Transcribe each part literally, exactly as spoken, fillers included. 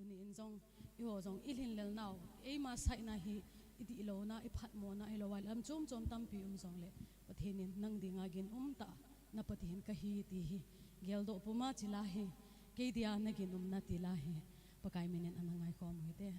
Ni in jong, eiho jong, ilhin lel nau, eima saina hi, idih louna, iphatmona, hilou vai lam chom chom tampi um jongle, Pathen in nang dinga gin umtah, na Pathen kahi ti hi, geldoh puma chila hi, kei dia nagin umna tila hi, Pakai minin ana ngaikhom u hite.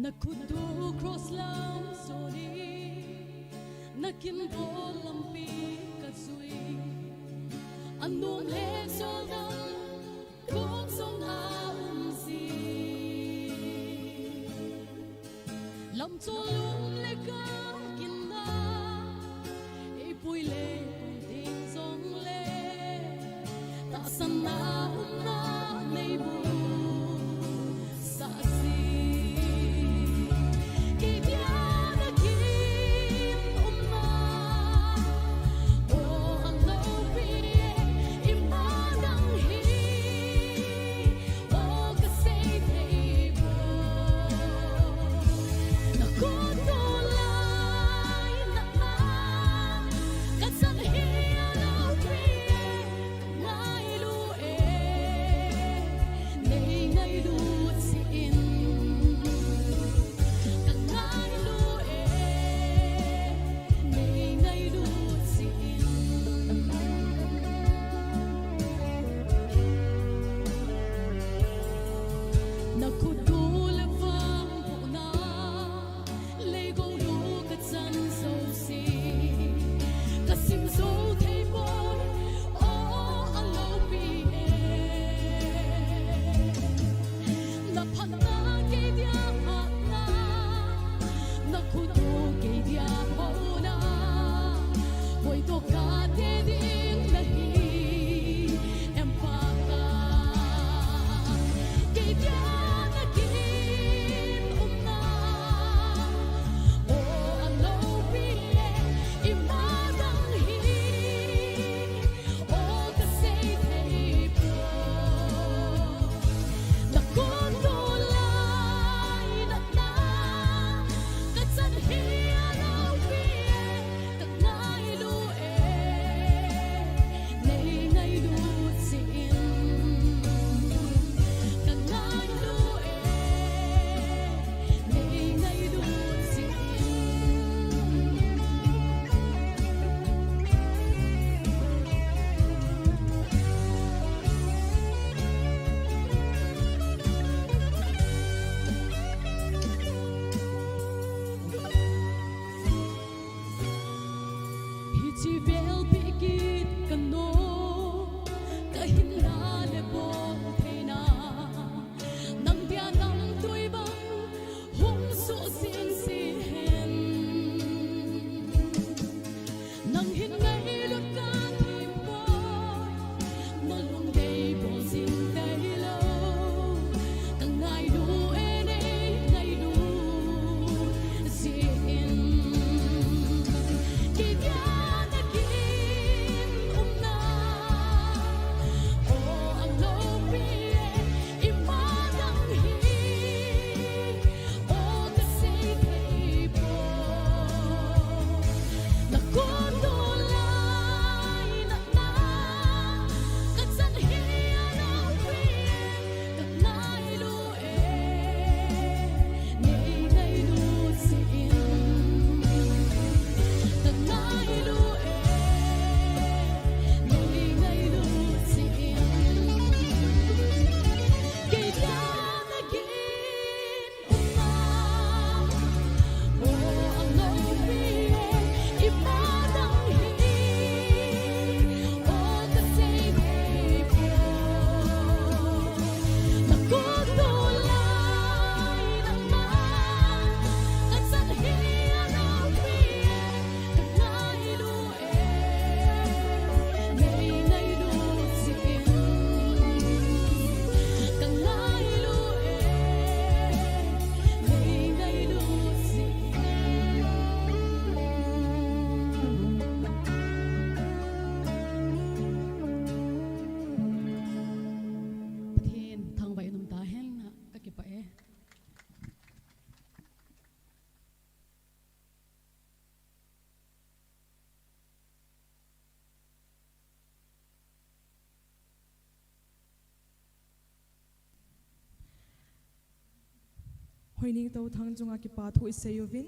Nakhut u cross lam soli, nakinbol lampi kajui, anom le jol dang, kong jong aum ji. Lamchol um le kakinna, eipui le pung ding jongle, tahsanna umna neibu sah ji. Kei dia nagin umna, o aloupi e, ima dang hi, o kasei thei poi. Nakhut u lai natna, kachang hi aloupi e, kangailu e. Hoiningto Thang chunga kipa thu isei uvin.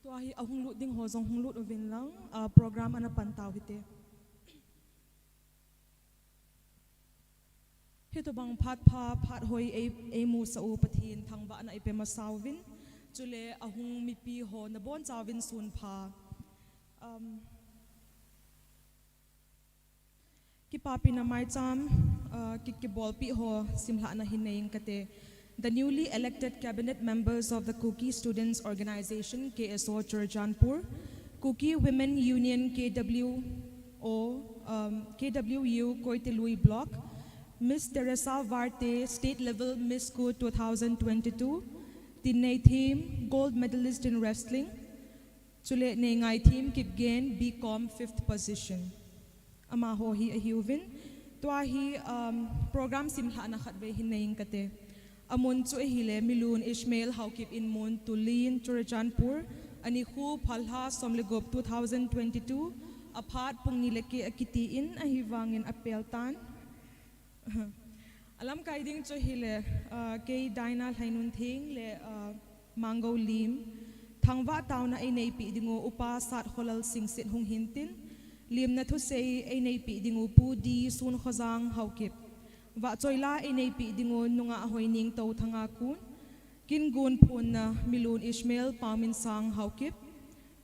Tua hi ahung lut ding ho jong hung lut uvin lang, ah, program ana pan tau hite. Hitobang phat pha, phat hoi ei, eimusah u Pathen thangvahna ipe masa uvin. Chule ahung mipi ho nabonchauvin sun pha. Um, Kipapina maicham, uh, ki, kibolpi ho simlhahna hin nei inge kate. The newly elected cabinet members of the Kuki Students Organization, K S O, Churachandpur, Kuki Women Union, K W O, um, K W U, Koitalui Block, Miss Teresa Varte, State Level Miss Ku two thousand twenty-two, Tinnei Thiem, gold medalist in wrestling, Chule Neingaithem Kipgen, B Com, fifth position. Amaho hi ahiuvin. Tua hi, um, program simlhahna khatvei hin nei inge kate. Amun chu ahile Milun Ishmael Haokip in mun, Tulin, Churachandpur, anikho phalha somlegup two thousand twenty-two, aphat pung ni le keh akiti in ahivangin apel tan. Alamkai ding chu ahile, ah, kei Daina Lhainuntheng le, ah, Mangou Lim. Thangvah taona eineipi dingu Upa Satkholal Singsit hung hintin. Limna thusei eineipi dingu Pu D Sunkhojang Haokip. Vahchoila eineipi dingu nungah Hoiningto Thanga Kun. Kin gonphonna Milun Ishmael Pauminsang Haokip.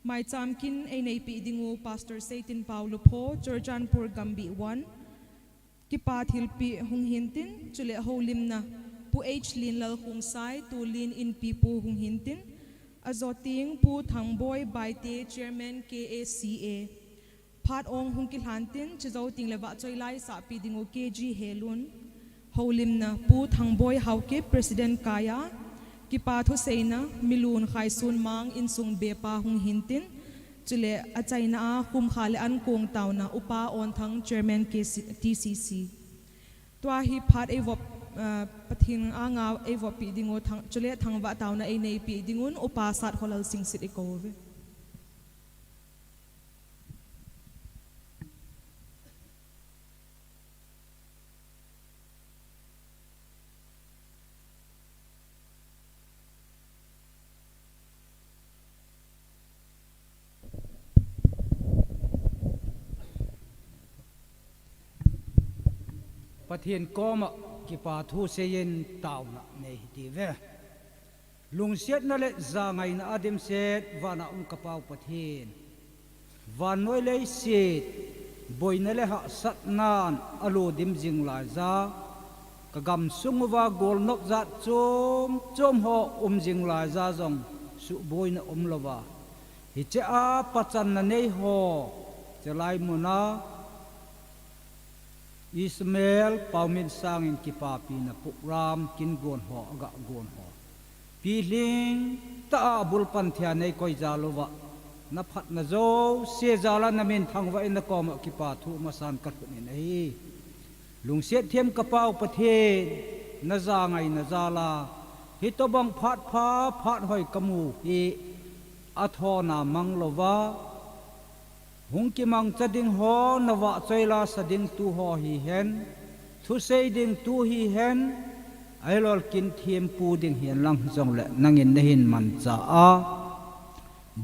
Maicham kin eineipi dingu Pastor Seitinpao Lupho, Churachandpur Gambih one. Kipa thilpeh hung hintin, chule houlimna Pu H Linlal Khongsai, Tulin Inpipu hung hintin, ajoting Pu Thangboi Baite, Chairman K A C A. Phat ong hung kilhantin, chujou tengle vahchoila isahpi dingu K G Helun. Houlimna Pu Thangboi Haokip, President kaiya. Kipa thuseina Milun Khaisunmang insung bepa hung hintin, chule achaina a khumkha le ankong taona Upa Onthang, Chairman K C, T C C. Tua hi phat eivop, ah, Pathen anga eivoppi dingu thang, chule thangvah taona eineipi dingun Upa Satkholal Singsit ikou uve. Pathen koma kipa thu seiyin taona nei hitiuve. Lungsetna le jangaina a dimset vana um ka Pau Pathen. Vannoi leiset boina le hahsatnan alo dim jing laija, ka gamsung uva golnop jat chom chom ho um jing laija jong suhboina umlouva, hiche a pachanna nei ho, chelai muna Ishmael Pauminsang in kipapina program kin gon ho, aga gon ho, pilhing tah a abul pan thei a nei koi jal uva, na phatna jouse jal a na min thangvah in na koma kipa thu masan ka lhun in ahi. Lungset them ka Pau Pathen, na jangaina jal a hitobang phat pha phat hoi ka mu hi, athona mang louva, hung kimangcha ding ho, na vahchoila sa ding tu ho hihen, thusei ding tu hihen, ahilouleh kin thempu ding hihen lang jongle nangin na hin mancha a,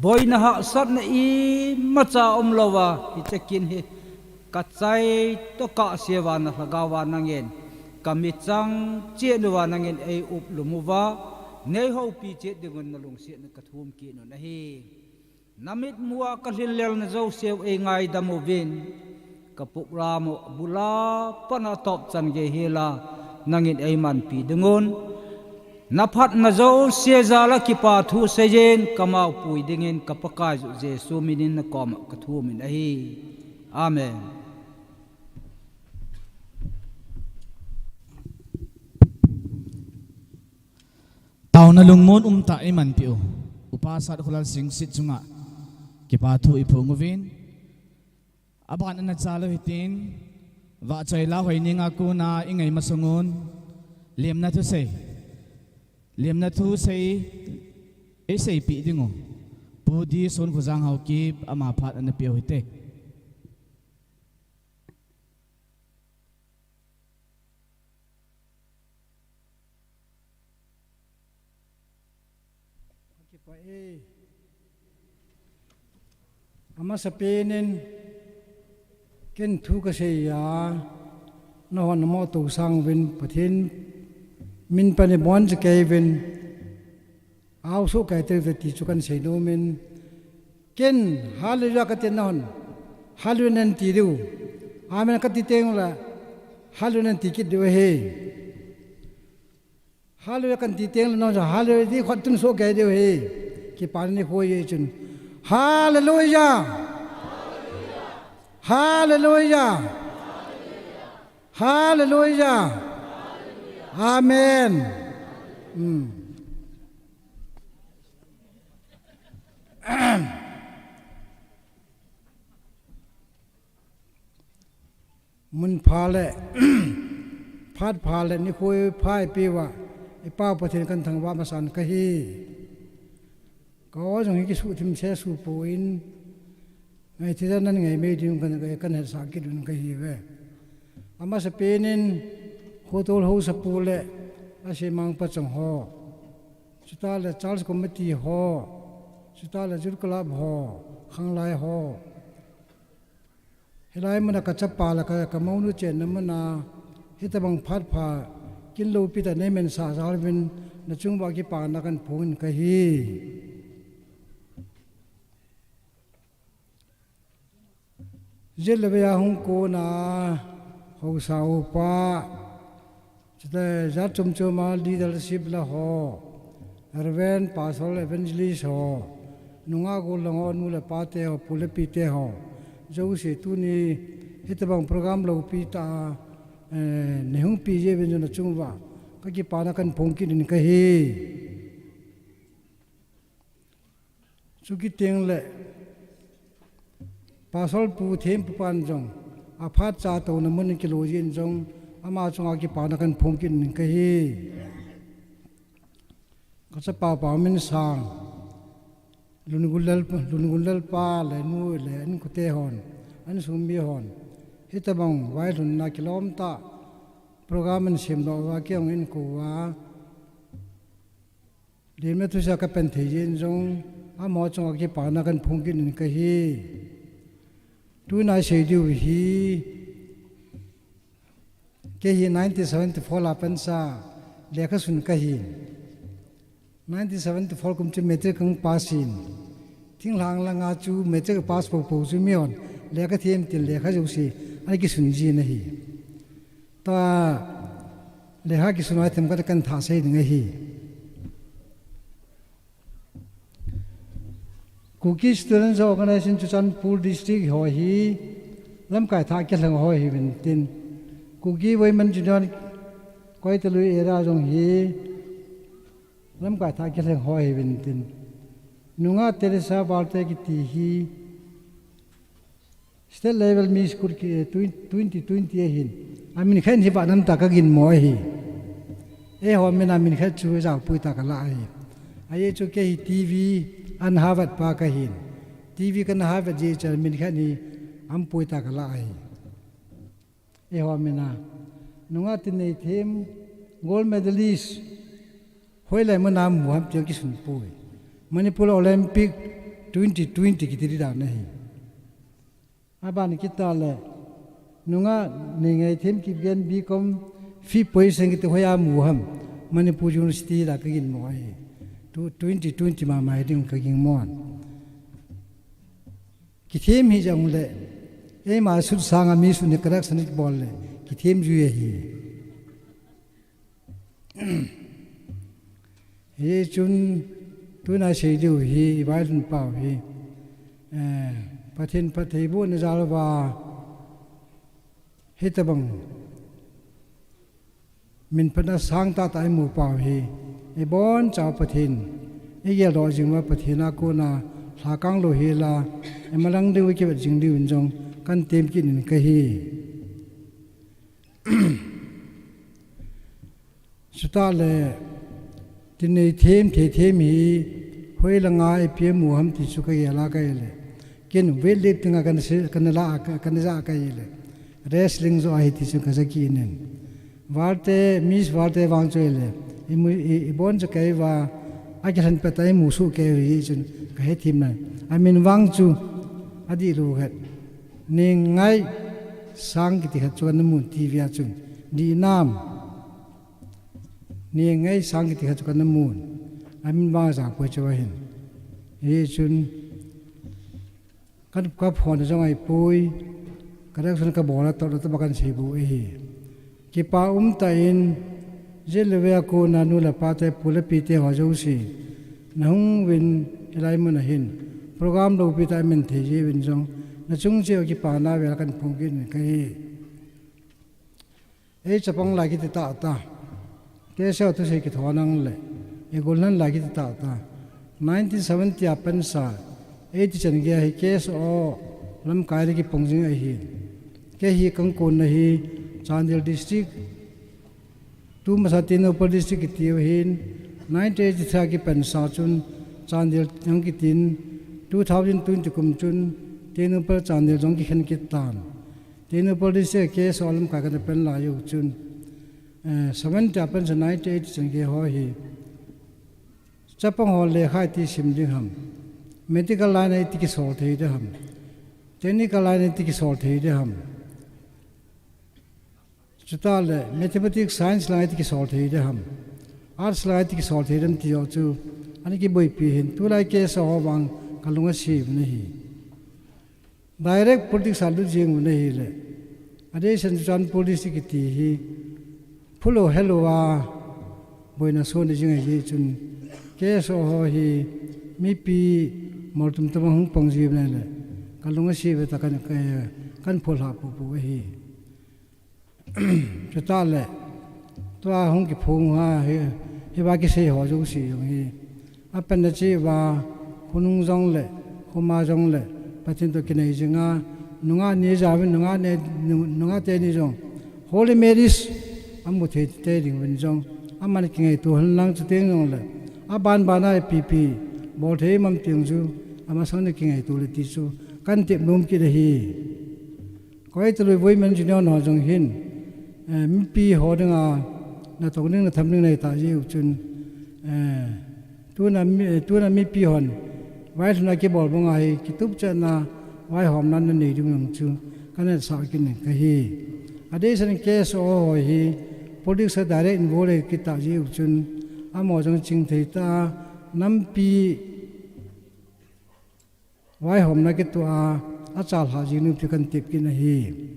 boina hahsatna imacha umlouva, hiche kin hi ka chai toh kahseuva na lhagao va nangin ka michang chen uva nangin ei uplum uva, nei houpi chet dingun na lungsetna ka thum kit un ahi. Na mitmu a ka lhinlelna jouseu ei ngaidam uvin, ka program u abul a pat a atop chan gei hel a nangin ei manpi dingun, na phatna jouse jal a kipa thu seiyin ka maopui dingin ka Pakaiyu Jesu minin na koma ka thum in ahi. Amen. Taona lungmon umtah in eimanpeh u Upa Satkholal Singsit chunga kipa thu iphong uvin. Aban ana chalou hitin, vahchoila Hoiningto a kona ingai masang un, lemna thusei, lemna thusei eiseipeh dingu Pu D Sunkhojang Haokip, ama phat ana peh u hite. Amasapen in ken thu kasei a, nahon namo tousang uvin, Pathen min pan ibon chu kei uvin, aoso kai teu ti chu kan sei nom in, ken hallelujah kati nahon hallelujah nan ti diu, amen kati teng le hallelujah nan ti kit diu ahi. Hallelujah kan ti teng le nahon hallelujah ti khut tun so kei diu ahi. Kipana nikho ahi chun, hallelujah, hallelujah, hallelujah, amen. Mun pha le phat pha le nikho pha eipeuva, i Pa Pathen kathangvah masan kahi. Ka aw jong hi kisuhthim sese poi, ngaithei nan ngai mei ding kan, kan hetsah kit un kahiuve. Amasapen in khotol haosapu le asemang pachong ho, chuteng le Church Committee ho, chuteng le Youth Club ho, khanglai ho, hilai muna kachapa le ka, kamounu chenna muna, hitobang phat pha, kin loupi tah nei mensah jal uvin, nachung uva kipana kahin phong in kahi. Jet le vei a hung kona, haosa upa, chuteng jat chom chom a leadership la ho, Reverend, Pastor, Evangelist ho, nungah gollhang ho, nu le pa te ho, pu le pi te ho, jouse tuni hitobang program loupi tah a, eh, nei hung pi jeh uvin nachung uva kakipana kahin phong kit in kahi. Chukit teng le Pastor Pu Thempu pan jong aphat cha touna mun kilo jin jong ama chunga kipana kahin phong kit in kahi. Kachapa Paominsang, Lungunlal, Lungunlal pa le nu le an kute hon, an sum mi hon, hitobang vailhunna kilom tah program an sem doh uva kei jong in kou uva, Lim le thusa kapan thei jin jong, amaho chunga kipana kahin phong kit in kahi. Tuna sei diu hi, kei hi nineteen seventy-four a pansa lekha sun kahi. Nineteen seventy-four kum chu matric kahin pass in. Thinglhang langa chu matric pass popo chu mi hon lekha them tin lekha jouse ana kisun jin ahi. Tua lekha kisun a them khat kahin thah sei ding ahi. Kuki Students Organization Churachandpur District ho hi lamkai thah kilheng ho ahiuvin tin, Kuki Women Union Koitalui area jong hi lamkai thah kilheng ho ahiuvin tin, nungah Teresa Valte kiti hi State level Miss Kuki, eh, twen-, twenty twenty ahin. Amin khen hi vanam tah kaginmo ahi. Eiho mina min khat chu jaopui tah kalah ahi. Ajeh chu kei hi TV an havat pa kahin. TV kana havat jeh chun min khat hi ampui tah kalah ahi. Eiho mina. Nungah tin neithem gold medalist hoilai muna mu ham ti kisun poi. Manipur Olympic twenty twenty kiti dan ahi. Aban kit tale, nungah neingaithem Kipgen B Com fifth position kiti hoiya mu ham, Manipur University la kaginmo ahi. Tu twenty twenty mama hi ding kaginmo. Kithem hi jongle, eima sut sanga mi sut ni correction bol le, kithem jui ahi. Hichun tuna sei diu hi, i vailhun pau hi, eh, Pathen phattheibohna jal uva, hitobang min phatna sangtah tah imu pau hi, ibonchauva Pathen igeldoh jing uva, Pathen a kona lhakang louhela, imalang diu, ikivet jing diuvin jong kahin tem kit in kahi. Chuteng le, tin neithem, theithem hi, hoilanga ipi amu ham ti chu kagel a kahile, ken weightlifting a kana se, kana la, ka, kana ja kahile, wrestling joh ahi ti chu kaja kit in. Valte, Miss Valte vang chu ahile, imu, i, ibonchauva kei uva, Akilhen pet a imu soh kei u ahi chun kahe thim nai. Amin vang chu adih lou khat. Nengai Sang kiti khat chu kana mun T V a chun. Dihnam. Nengai Sang kiti khat chu kana mun. Amin vang jang poi chu ahin. Hichun Ka, ka phone jong ahipoi, ka reaction ka bol a tawh, tawh, tawh, kan sei bu ahi. Kipa um tah in, jin le ve a kona nu le pa te, pu le pi te ho jouse, na hung uvin hilai mun a hin, program loupi tah a min thei ji uvin jong, na chung cheh uva kipana vel kan phong kit in kahi. Ei chapang lai kiti tah tah. K S O thusei kithoa nang le. Ei golhang lai kiti tah tah. Nineteen seventy a pensa. Eighty chan gei a hi K S O lamkai le kipong jing ahi. Kei hi ka kon na hi Chandel District. Tu masa Tengnoupal District kiti u ahin. Nineteen eighty three a kipensa chun Chandel jong kitin. Two thousand twenty kum chun Tengnoupal Chandel jong kikhen kit tan. Tengnoupal District K S O lamkai kana pen lai u chun, eh, seventy a pensa nineteen eighty chan gei ho hi. Chapang ho lekha iti sim ding ham. Medical line a iti kisol thei ding ham. Technical line a iti kisol thei ding ham. Chutah le mathematics, science line a iti kisol thei ding ham. Arts line a iti kisol thei ding ham ti ho chu. Ana kiboipi hin. Tulai K S O ho vang ka lung ase uvin ahi. Direct politics a lut jing u na hi le. Adeh sen chu Chandel District kiti hi. Phulo helo a. Boina so ni jing ahi chun. K S O ho hi. Mipi mol tum tum a hung pang ji u na le. Ka lung ase uve ta kan, kan, kan phol ha pu pu ahi. Chutah le, tua hung kiphong ha, hi, hiva kisei ho jouse jong hi. Apen na cheh uva, khonung jong le, khoma jong le, Pathen toh kinai jinga, nungah ni jauvin, nungah ni, nu-, nungah teni jong. Holy marriage, amu thei tei ding uvin jong. Aman kingaito henlang chuteng jong le. Aban ban a ipi ipi, bol thei mam teng chu, amasang ni kingaito le ti chu, kan tep nom kit ahi. Koi talui Women Union ho jong hin, eh, mipi ho dinga, natong ding natham ding nei ta ji u chun, eh, tuna mi, tuna mipi hon, vailhun a kibol bang a hi, kitup chan a, vaihomna nanei ding jong chu, ka netsah kit in kahi. Adeh sen K S O ho hi, politics a direct involve kit ta ji u chun, amaho jong chingthei ta, nampi, vaihomna kitoh a, achalhah jing ding ti kan tep kit ahi.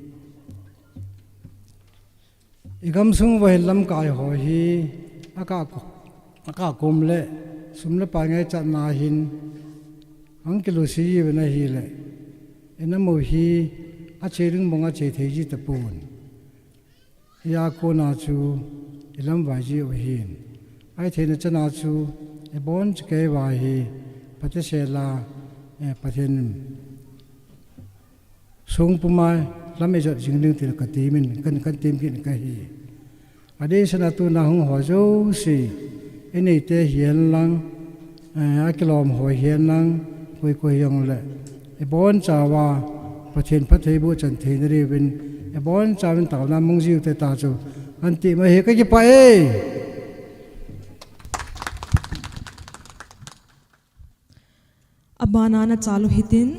I gamsung uva hin lamkai ho hi, akah ko-, akah kom le, sum le pai ngaichatna hin, ahung kilusi ji uvin ahi le, i namu hi, ache ding bang ache thei ji tapon. Hia kona chu i lamvai ji u ahin. Ahi theina chana chu i bon chikei uva hi phatecha la, eh, Pathen sung puma lam i jot jing ding tin ka temin, kan, kan tem kit kahi. Adeh sen a tuna hung ho jouse, i neite hihen lang, eh, akilom ho hihen lang, koi koi jong le. I bonchauva, Pathen phattheiboh chan thei na diuvin, i bonchauvin taona mang jiu te ta chu, ahin ti mai hi ka kipah e. Abana na chalu hitin,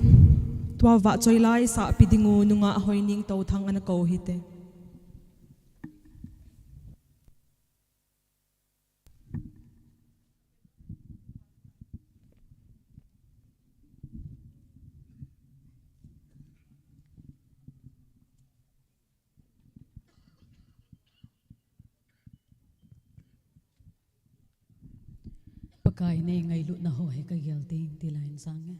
tua vahchoi lai sahpi dingu nungah Hoiningto Thang ana kou hite. Pakai nei ngailutna ho hi ka gel ding ti la in sang e.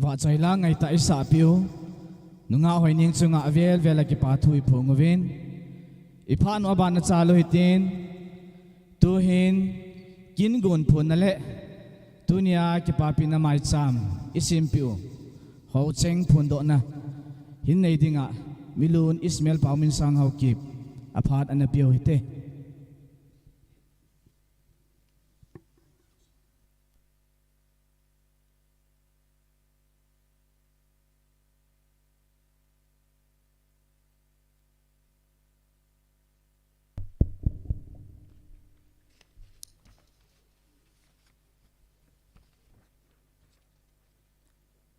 Vahchoi la ngaitah isah peh u. Nungah Hoining chunga avel vel a kipa thu iphong uvin. Iphat u aban a chal u hitin. Tuhin kin gon phonna le tunia kipapina maicham isim peh u Hocheng phondohna hin nei dinga Milun Ismail Pauminsang Haokip aphat ana peh u hite.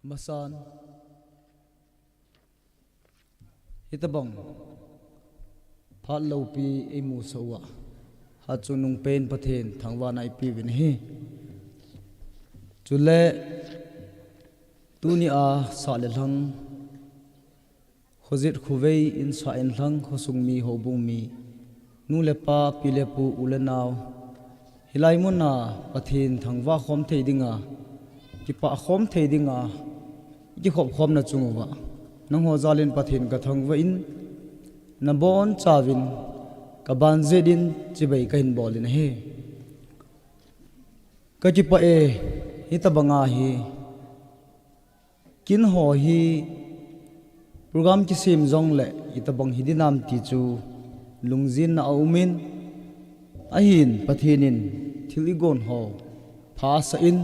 Amasan, hitabang phat loupi eimusah uva, hatchungnung pen Pathen thangvahna ipeh uvin ahi. Chule tunia sah le lhang, khojet khovei, insah inlhang, khosung mi, houbung mi, nu le pa, pi le pu, u le nao, hilai muna Pathen thangvah khom thei dinga, kipah khom thei dinga ikikhop khomna chung uva, nangho jalin Pathen kathangvah in, nabonchauvin kabanjet in chibai kahin bol in ahi. Kakipah e, hitabanga hi kin ho hi program kisem jongle itabang hi dinam ti chu lungjinna aumin, ahin Pathen in thil igon ho phasah in,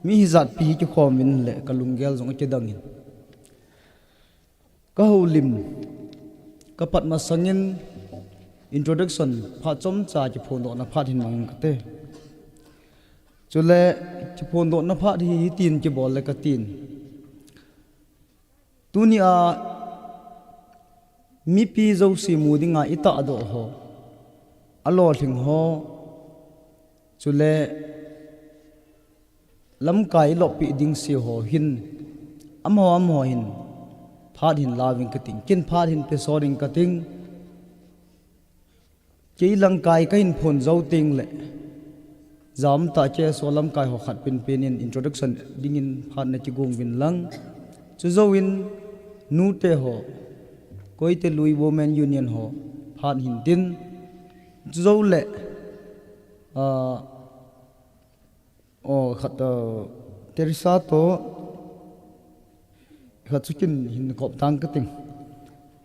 mi hijatpi hi kikhom in le kalunggel jong akidang in. Kahoulim kapat masangin introduction phat chomcha kiphondohna phat hin mang inge kate. Chule kiphondohna phat hi hitin kibol le katin. Tunia mipi jouse mu dinga itahdoh ho, alolhing ho, chule lamkai iloppeh ding se ho hin, amaho amaho hin phat hin lauvin kating, ken phat hin pesonin kating. Kei lamkai kahin phon jou tengle, jamtah keiso lamkai ho khat penpen in introduction dingin phat nakigong uvin lang. Chujouvin nute ho, Koite Lui Women Union ho phat hin tin. Chujoule, ah, O, khat, uh, Teresa toh, khat chu ken hin kop tang kating.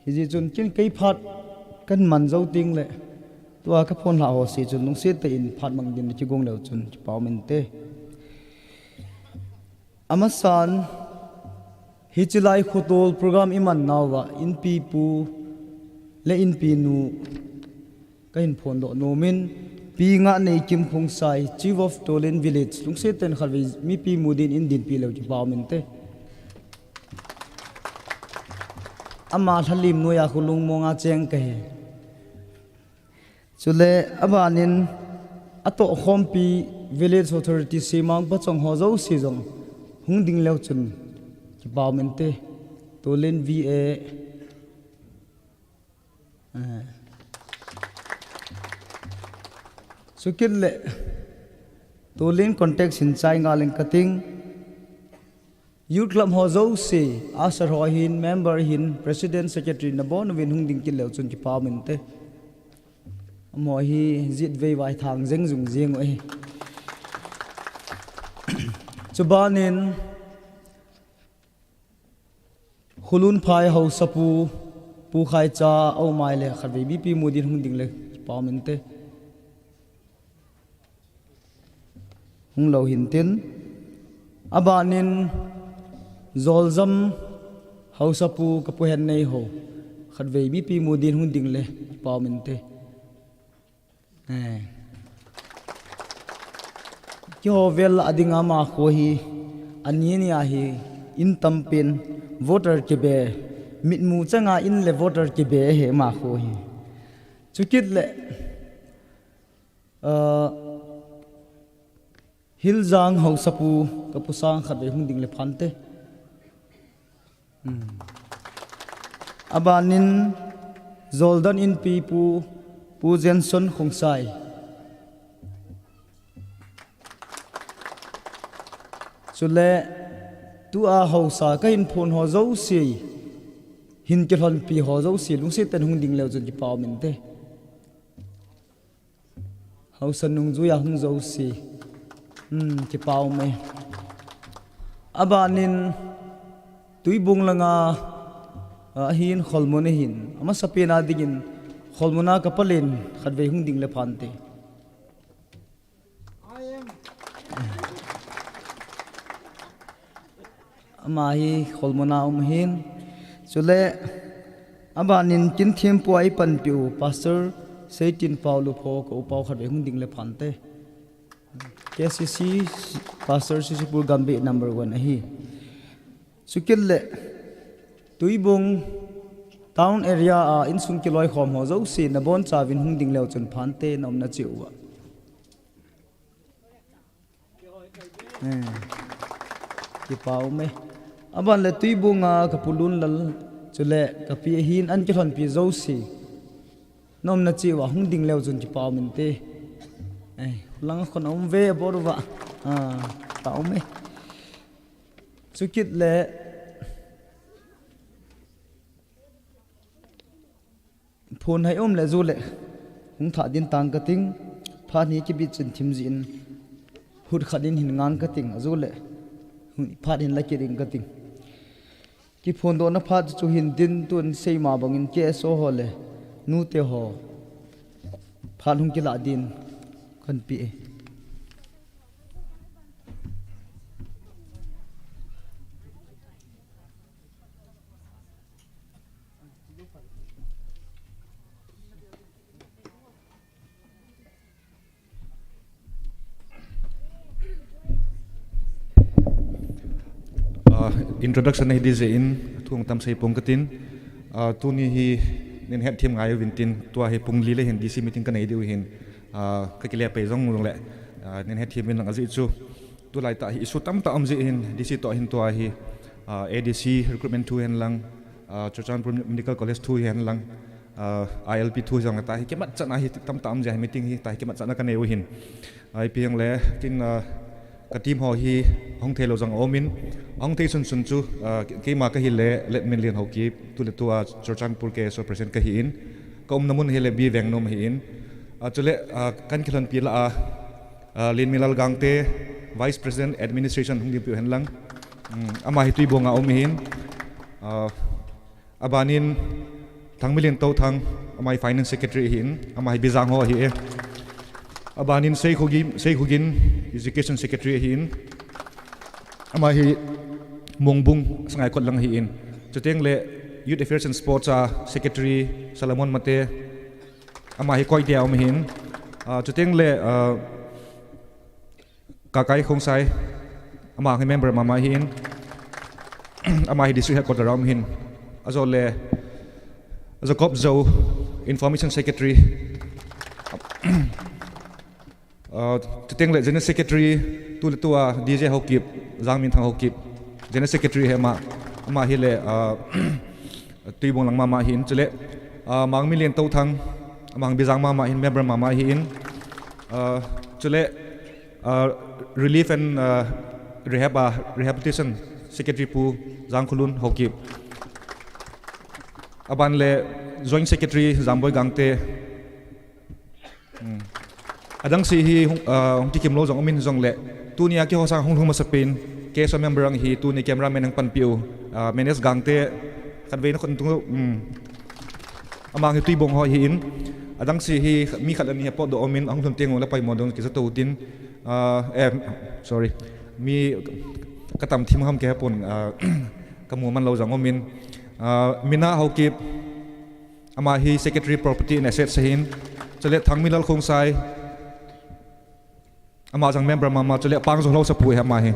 Hijeh chun ken kei phat kaman jou tengle, tua kaphonlhah ho se chun lungset tah in phat mang din kigong leu chun kipa um inte. Amasan, hiche lai khotol program iman nauva, inpipu le inpinu kahin phondoh nomin, Pi Ngahneikim Khongsai, Chief of Tolin Village, lungset tah in khatvei mipi mu din eidinpi leu kipa um inte. Ama lhalim noiya kholung monga cheng kahi. Chule abanin atohkhompi Village Authority, Semang, Pachong ho jouse jong hung ding leu chun kipa um inte. Tolin V A, Eh. Chukit le, Tolin context hin chai ngal ing kating. Youth Club ho jouse, usher ho hin, member hin, president, secretary nabonchauvin hung ding kit leu chun kipa um inte. Amaho hi jitvei vaithang jeng jung jeng u ahi. Chubanin, Khulunphai Haosapu, Pu Khaicha, aumai le khatvei mipi mu din hung ding le kipa um inte. Hung lou hintin. Abanin Joljam Haosapu, ka Pu Henneiho, khatvei mipi mu din hung ding le kipa um inte. Eh. Keiho vel a dinga ama kho hi, ani ani ahi, in tampen, voter kibe, mitmu changa in le voter kibe ahi ama kho hi. Chukit le, ah, Hiljang Haosapu, ka Pu Sang khatvei hung ding le phante. Hmm. Abanin Joldan Inpipu, Pu Jenson Khongsai. Chule Tua haosa kahin phon ho jouse, hin kilhonpi ho jouse, lungset tah in hung ding leu chun kipa um inte. Haosa nungjui a hung jouse. Hmm, kipa um e. Abanin Tuibong langa, ah, ahin Kholmun ahin. Amasapen a dingin Kholmun a kapalen khatvei hung ding le phante. Ama hi Kholmun a um ahin. Chule, abanin Kinthempu a ipanpiu Pastor Seitinpau Lupho ka upau khatvei hung ding le phante. K C C Pastor Sisipur Gambih number one ahi. Chukit le Tuibong town area a insung kiloikhom ho jouse nabonchauvin hung ding leu chun phante na umna cheh uva. Eh, kipa um e. Aban le Tuibong a kapu Lunlal, chule kapi ahin an kilhonpi jouse. Na umna cheh uva hung ding leu chun kipa um inte. Eh, lang khon a um ve bor uva. Ah, kipa um e. Chukit le phon hai um le ju le hung thah din tang kating, phat hi kibit chun thim jin, hut khat in hin ngang kating, aju le hung phat hin la kit in kating. Kiphondohna phat chu hin din tun seima bangin K S O ho le nute ho phat hung kilah din kan pe e. Ah, introduction hi D J in thu tam sei pong katin. Ah, tuni hi nin het thim ngai uvin tin, tua hi pung li le hin D C meeting kanei diu hin, ah, kakile pei jong le, ah, nin het thim in lang ajeh chu. Tulai tah hi issue tamtah um jeh hin, D C toh hin tua hi, ah, A D C recruitment thu hen lang, ah, Churachandpur Medical College thu hen lang, ah, I L P thu jong tah hi kimat chan a hi tamtah um jeh hi meeting hi tah hi kimat chan a kanei u hin. Ipi hang le, tin, ah, ka team ho hi hung thei lou jong um in, hung thei sun sun chu, ah, keima kahi le, Letminlian Haokip, tu le tua Churachandpur K S O president kahi in, ka umna mun hi le B Vengnom hi in, ah, chule, ah, kan kilhonpi la a, Ah, Lenmilal Gangte, Vice President Administration hung dingpiu hen lang. Hmm, ama hi Tuibong a um hin. Ah, abanin Thangmilin Touthang, ama hi Finance Secretary hin, ama hi Bijang ho hi e. Abanin Seikhogin, Seikhogin, Education Secretary hin. Ama hi Mongbung, Sangaikot lang hin. Chuteng le Youth Affairs and Sports a Secretary Solomon Mate, ama hi Koite a um hin. Ah, chuteng le, ah, Kakai Khongsai, ama hi member mama hin. Ama hi District Headquarter a um hin. Ajo le, Jacob Zo, Information Secretary. Ah, chuteng le General Secretary, tu le tua D J Haokip, Jangminthang Haokip, General Secretary hi ama, ama hi le, ah, Tuibong lang mama hin, chule, ah, Mangmilin Touthang, ama hi Bijang mama hin, member mama hin, ah, chule, ah, Relief and, ah, Rehab, ah, Rehabilitation Secretary Pu Jangkhulun Haokip. Aban le Joint Secretary Jamboi Gangte, Hmm. Adang si hi hung, ah, hung kikim lou jong um in jong le. Tuni a keiho sang hung lhung masapen. K S O member ang hi tuni cameraman ang panpiu. Ah, Menes Gangte khatvei na khon tung lou. Hmm. Ama hi Tuibong ho hi in. Adang si hi mi khat le ni hi potdoh um in hung lhun teng le paimo dong kisa tou tin. Ah, eh, sorry. Mi katam thim ham kei pon, ah, kamu man lou jong um in. Ah, Mina Haokip. Ama hi Secretary Property and Assets ahin. Chule Thangmilal Khongsai. Ama jong member mama, chule Pangjonglhou Sapu hi ama hi.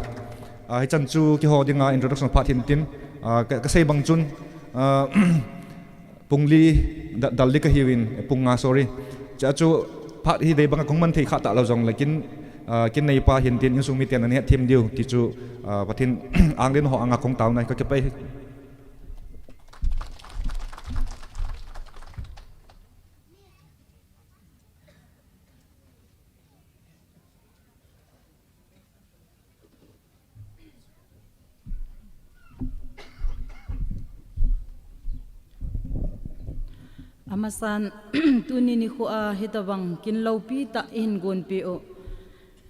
Ah, hichan chu keiho dinga introduction phat hin tin. Ah, ka, kasei bang chun, ah, pung li da, dal li kahiuvin, pung nga, sorry. Chua chu phat hi dei banga kahung man thei kha talou jongle kin, ah, kin neipa hin tin insung miten ana hethem diu ti chu, ah, Pathen anglen ho anga kong taona hi kakipah e. Amasan, tuni nikho a hitabang kin loupi tah ihin gonpeh u.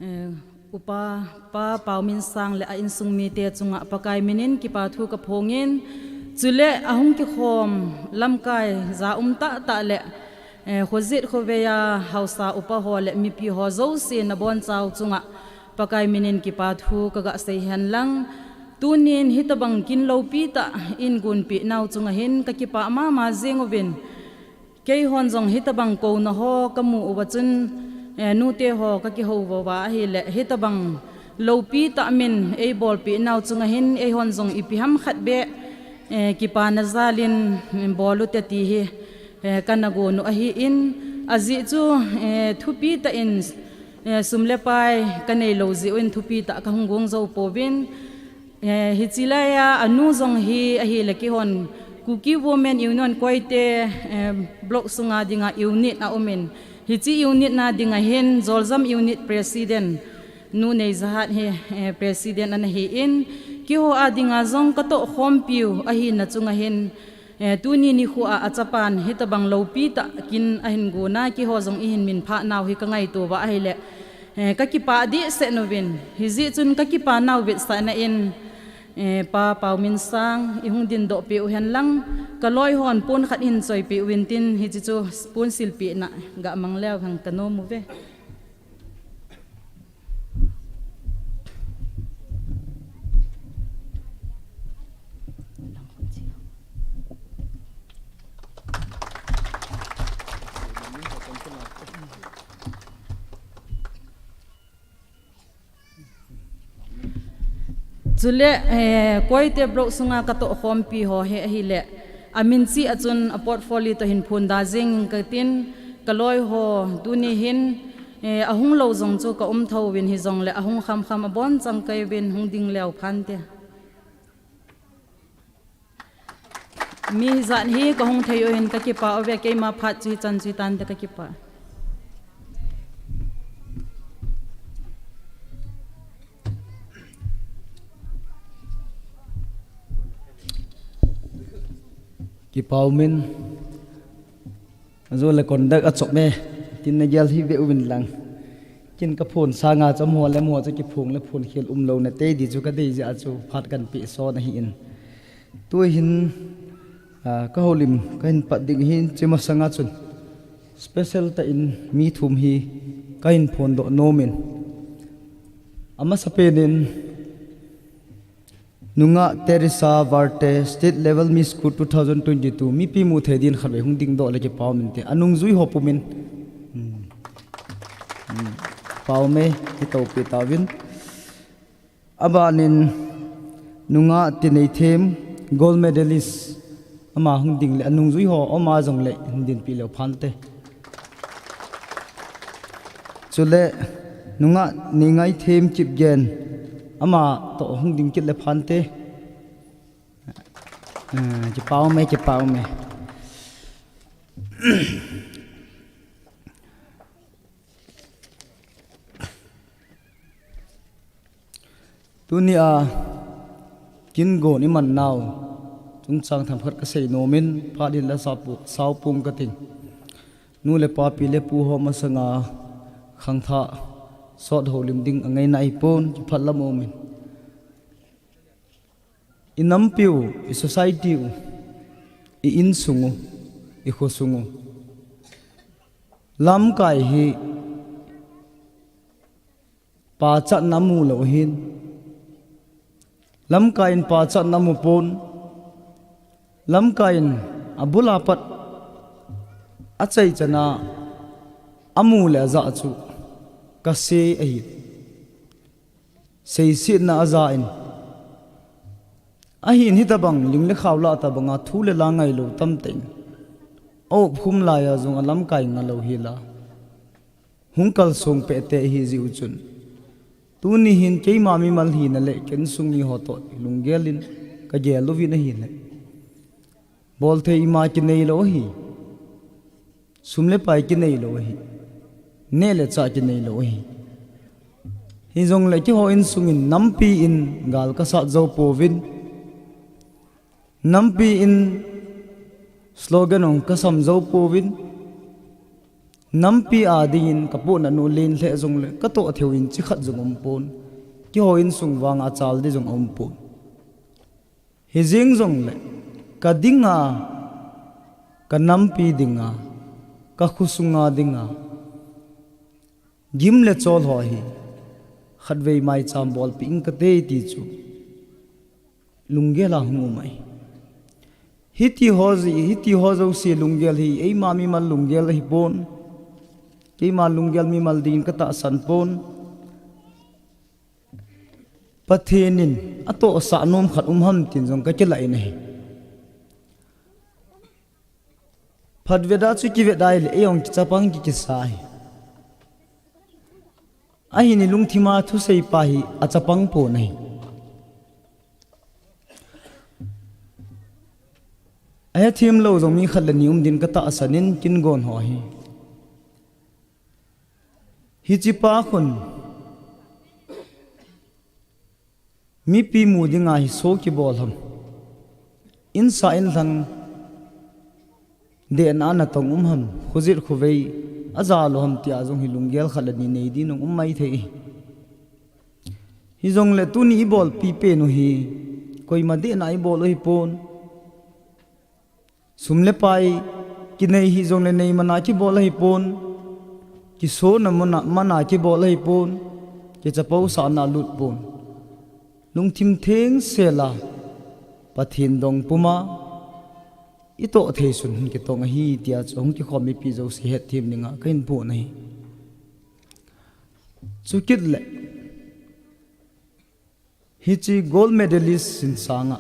Eh, Upa, Pa Paumin Sang le a insung mite chunga Pakai minin kipa thu kaphongin, chule ahung kikhom lamkai ja um tah tah le, eh, khojet khovei a haosa upa ho le mipi ho jouse nabonchau chunga Pakai minin kipa thu kaga sei hen lang. Tunin hitabang kin loupi tah ihin gonpeh nau chunga hin kakipah mama jing uvin. Keihon jong hitabang kouna ho kamu uva chun, eh, nute ho kakihou uva ahile, hitabang loupi tah min eibolpeh nau chunga hin eihon jong ipi ham khat beh, eh, kipana jalin, mm, bol ute ti hi, eh, kana gon u ahin, ajeh chu, eh, thupi tah in, eh, sum le pai kanei lou jeh uvin thupi tah kahung gong jou pouvin, Eh, hiche laiya anu jong hi ahile keihon Kuki Women Union Koite, eh, block sunga dinga unit aumin. Hiche unit na dinga hin Joljam unit president nu Neijahat hi, eh, president ana hin. Keiho a dinga jong katoh khompiu ahina chunga hin, Eh, tuni nikho a achapan hitabang loupi tah kin ahin gona keiho jong ihin minphah nau hi kangaito uva ahile, eh, kakipah dehset uvin. Hijeh chun kakipah nau vetsahna in, eh, Pa Paumin Sang ihung dindoh peh u hen lang, kaloi hon pon khat ihin choipeh uvin tin hiche chu pon silpehna gamang leu hen kanom uve. Chule, eh, Koite block sunga katoh khompi ho hi ahile, amin cheh a chun a portfolio toh hin phondoh jing katin, kaloi ho tuni hin, eh, ahung lou jong chu kaum thouvin hijongle ahung khamkham abonchan kahiuvin hung ding leu phante. Mi hijat hi kahung thei u hin kakipah uve, keima phat chu hichan chu hitante kakipah. Kipah umin. Ajole conduct achom e, tin nagel hih beh uvin lang. Kin kaphon sanga chu amaho le amaho chu kiphong le phonkhel umlouna tei di chu kadei jeh a chu phat kanpeh son ahin. Tuhin, ah, kahoulim kahin pat ding ahin, hiche masanga chun special tah in mi thum hi kahin phondoh nomin. Amasapen in, Nungah Teresa Varte, State Level Miss School two thousand twenty-two, mipi muthei din khatvei hung dingdoh le kipah umin te. Anungjui ho pumin. Hmm. Hmm. Kipah ume, kitopi tauvin. Abanin, Nungah Tineithem, gold medalist. Ama hung ding le anungjui ho, ama jongle hin dinpi leu phante. Chule, Nungah Neingaithem Kipgen, ama toh hung ding kit le phante. Ah, kipah ume, kipah ume. Tunia kin gon iman nau chungchang themkhat kasei nomin, phat in la sapu, saopung kating. Nu le pa, pi le pu ho masanga khangthah sot houlim ding angaina ahipon, kipah lam umin. I nampi u, i society u, i insung u, i khosung u. Lamkai hi pachatna amu lou ahin. Lamkai in pachatna amu pon. Lamkai in abul a pat achaichan a amu le aja chu kase ahi. Seisetna aja in. Ahin hitabang ling le khao lah tabanga thu le la ngailou tamtah in aopkhum laiya jong alamkai ngalou hila hung kalsong peh te ahi jeh u chun, tuni hin keima mimal hina le ken sung mi ho toh lunggel in kagel uvin ahile, bolthei ima kinei lou ahi. Sum le pai kinei lou ahi. Neh le chah kinei lou ahi. Hijongle keiho insung in nampi in gal kasat jou pouvin. Nampi in Slogan ong kasam jou pouvin, nampi a dingin kapohnat nu len lheh jongle katoh theiu in chi khat jong umpon, kihou insung vanga chal di jong aumpon. Hijeng jongle kadinga, kanampi dinga, kakhosunga dinga gim le chol ho hi khatvei maicham bolpeh ing kate ti chu lunggel a hung um ahi. Hiti ho ji, hiti ho jouse lunggel hi eima mimal lunggel ahipon, keima lunggel mimal dingin katahsan pon. Pathen in atohsah nom khat um ham tin jong kakilah in ahi. Phatvet a chu kivet a ahile, ei ong kichapang kikisa ahi. Ahin ilungthim a thusei pa hi achapang pon ahi. Ahethem lou jong mi khat le ni um din katahsan in, kin gon ho hi. Hiche pa khun mipi mu dinga hi show kibol ham, insa inlhang dehna natong um ham, khojet khovei aja lou ham tia jong hi lunggel khat le ni nei din ong um maithei. Hijongle tuni ibolpi pen u hi koima dehna ibol u hipon. Sum le pai kinei hijongle nei mana kibol ahipon. Kisona mana, mana kibol ahipon. Kichapousahna lut pon. Lungthim thengsel a Pathen dong puma itoh thei sun hin kitong ahi tia chu hung kikhom mipi jouse hetthem dinga kahin phon ahi. Chukit le hiche gold medalist hin sanga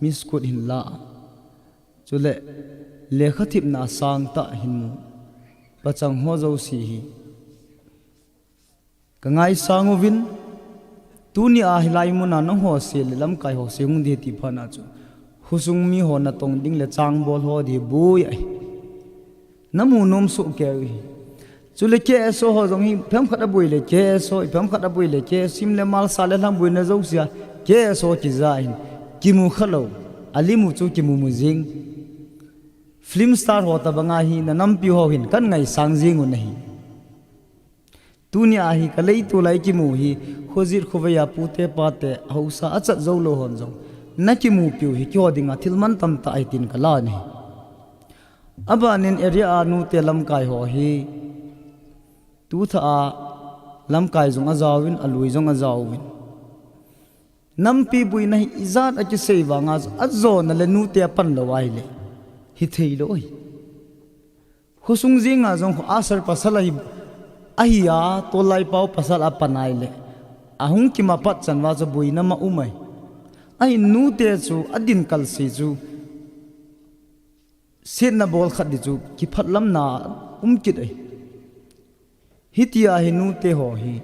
Miss Kut hin la a, chule lekha thipna sangtah hin mu pachang ho jouse hi kangaisang uvin, tuni a hilai muna nangho se le lamkai ho se hung di ti phat na chu, khosung mi ho natong ding le changbol ho di boi ahi. Namu nom soh kei u hi. Chule K S O ho jong hi phem khat aboi le K S O, phem khat aboi le K S O, sim le mal sa le lhang boina jouse a K S O kija hin kimu khalou, alimu chu kimu mu jing. Film star ho tabanga hi nanampi ho hin kan ngaisang jing u nahi. Tuni a hi kaleitol a ikimu hi, khojet khovei a pute pate haosa achat jou lou hon jong nakimupiu hi keiho dinga thil mantam tah ahi tin kala nahi. Abanin area a nute lamkai ho hi tuthah a lamkai jong ajaovin, alui jong ajaovin. Nampi boina hi ijat a kisei vanga chu ajona le nute apan lou ahile hithei lou ahi. Khosung jenga jong kho asar pasal ahi, ahi a, tolai pau pasal apan ahile, ahung kimapat chan uva chu boina ma um ahi. Ahin nute chu adin kalse chu setna bol khat di chu kiphatlamna um kit ahi. Hitia hi nute ho hi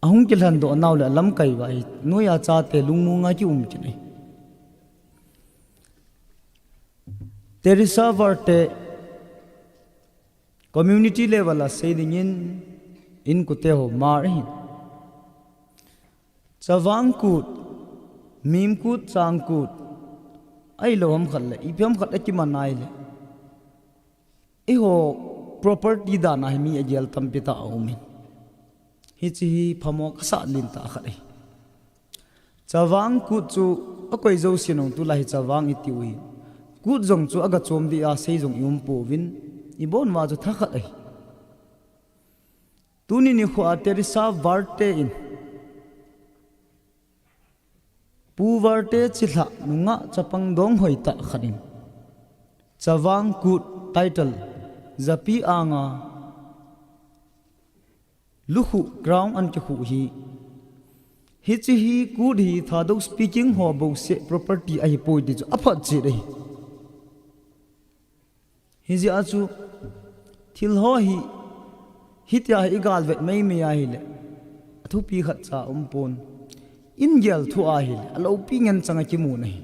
ahung kilhandoh nau le alamkai uva hi noiya chate lungmonga kium kit ahi. Teresa Warte community level a sei dingin inkote ho mar ahin. Chavang Kut, Mim Kut, Chang Kut, ahilou ham khat le ipi ham khat akiman ahile, eiho property dan a hi mi agel tampi tah aumin. Hiche hi phamo kasah lentah khat ahi. Chavang Kut chu akoi jousen ong tulai hi Chavang itiu hi. Kut jong chu aga chom dia sei jong ium pouvin, ibon uva chu thakhat ahi. Tuni nikho a Teresa Warte in, Pu Warte chilhah nungah chapang donghoi tah khat in Chavang Kut title japi anga lukhuh crown ana kikhuh hi, hiche hi Kut hi Thadou speaking ho bouseh property ahipoi ti chu aphatchet ahi. Hijeh a chu thil ho hi hitia hi igalvet meimei ahile athupi khatcha aumpon. Ingel thu ahile aloupi ngen changa kimu nahi.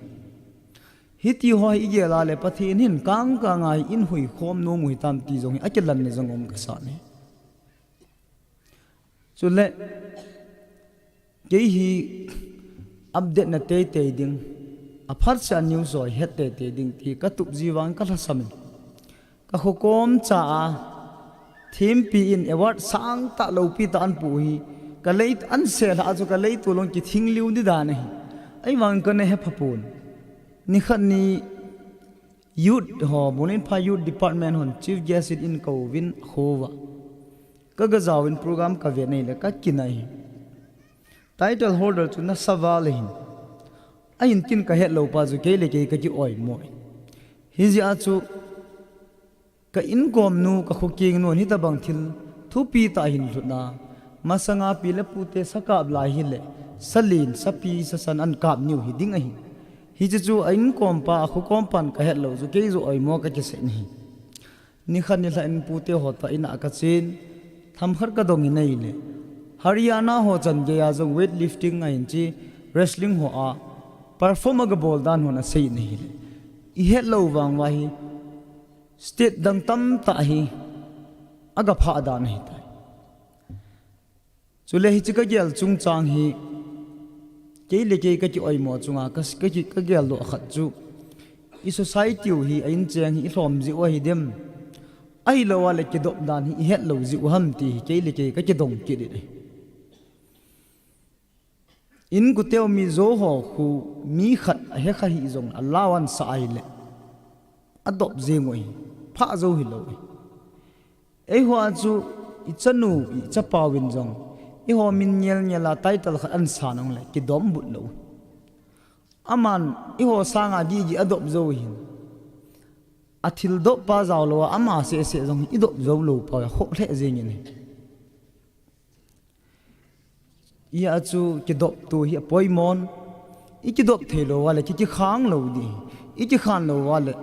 Hiti ho hi igel a le Pathen hin kangkanga hi eihuikhom nom u hitam ti jong hi akilanna jong um kasa nahi. Chule kei hi update na teitei ding, Aphat seh a news ho het tete ding ti katup ji vang kalhasam in. Kakhokom cha a thempi in award sangtah lopi tah anpu hi kalei ansel a chu kalei tolong kithing liu di dan ahi. Ahivang kana hepha pon. Nikhat ni youth ho, Bulin pha youth department hon chief guest in eikouvin akhouva. Kaga jaovin program kave nei le kakinai hi. Title holder chu nasa val ahin. Ahin tin kahet lou pa chu kei le kei kaki oimo. Hijeh a chu ka inkom nu, ka khokeng nu, hitabang thil thupi tah ahin lhut na. Masanga pi le pute sakap lai hile, salen, sapi, sasan ankap niu hiding ahi. Hiche chu a inkom pa, a khokom pan kahet lou chu kei joh oimo kakisei ahi. Nikhat nilhah in pute ho toh in a kachen, themkhat kadong in ahile, Haryana ho chan geiya jong weightlifting ahin chi, wrestling ho a perform agabol dan hon asei in ahile, ihet lou vang uva hi state dang tamtah hi agaphah dan ahitai. Chule hiche kagel chungchang hi, kei le kei kaki oimo chunga ka, kaki, kagel doh khat chu, i society u hi, a incheng hi ilhom jeh u ahi dem? Ahilou a le kidop dan hi ihet lou jeh u ham ti hi kei le kei kakidong kit in ahi. Inkote u Mizo ho khu mi khat ahekha hih jong allowance asah ahile, adop jeng u ahi, phah jou hilou ahi. Eiho a chu ichanu, ichapa uvin jong, eiho min ngel ngel a title khat ansan jongle kidombut lou. Aman eiho sanga gigi adop jou hin, athil dop pa jaolou a ama seh seh jong idop jou lou pa, khoh lheh jeng in ahi. Hijeh a chu kidoptu hi apoimon. Ikidop theilou uva le ki, kikhang lou di. Ikikhan lou uva le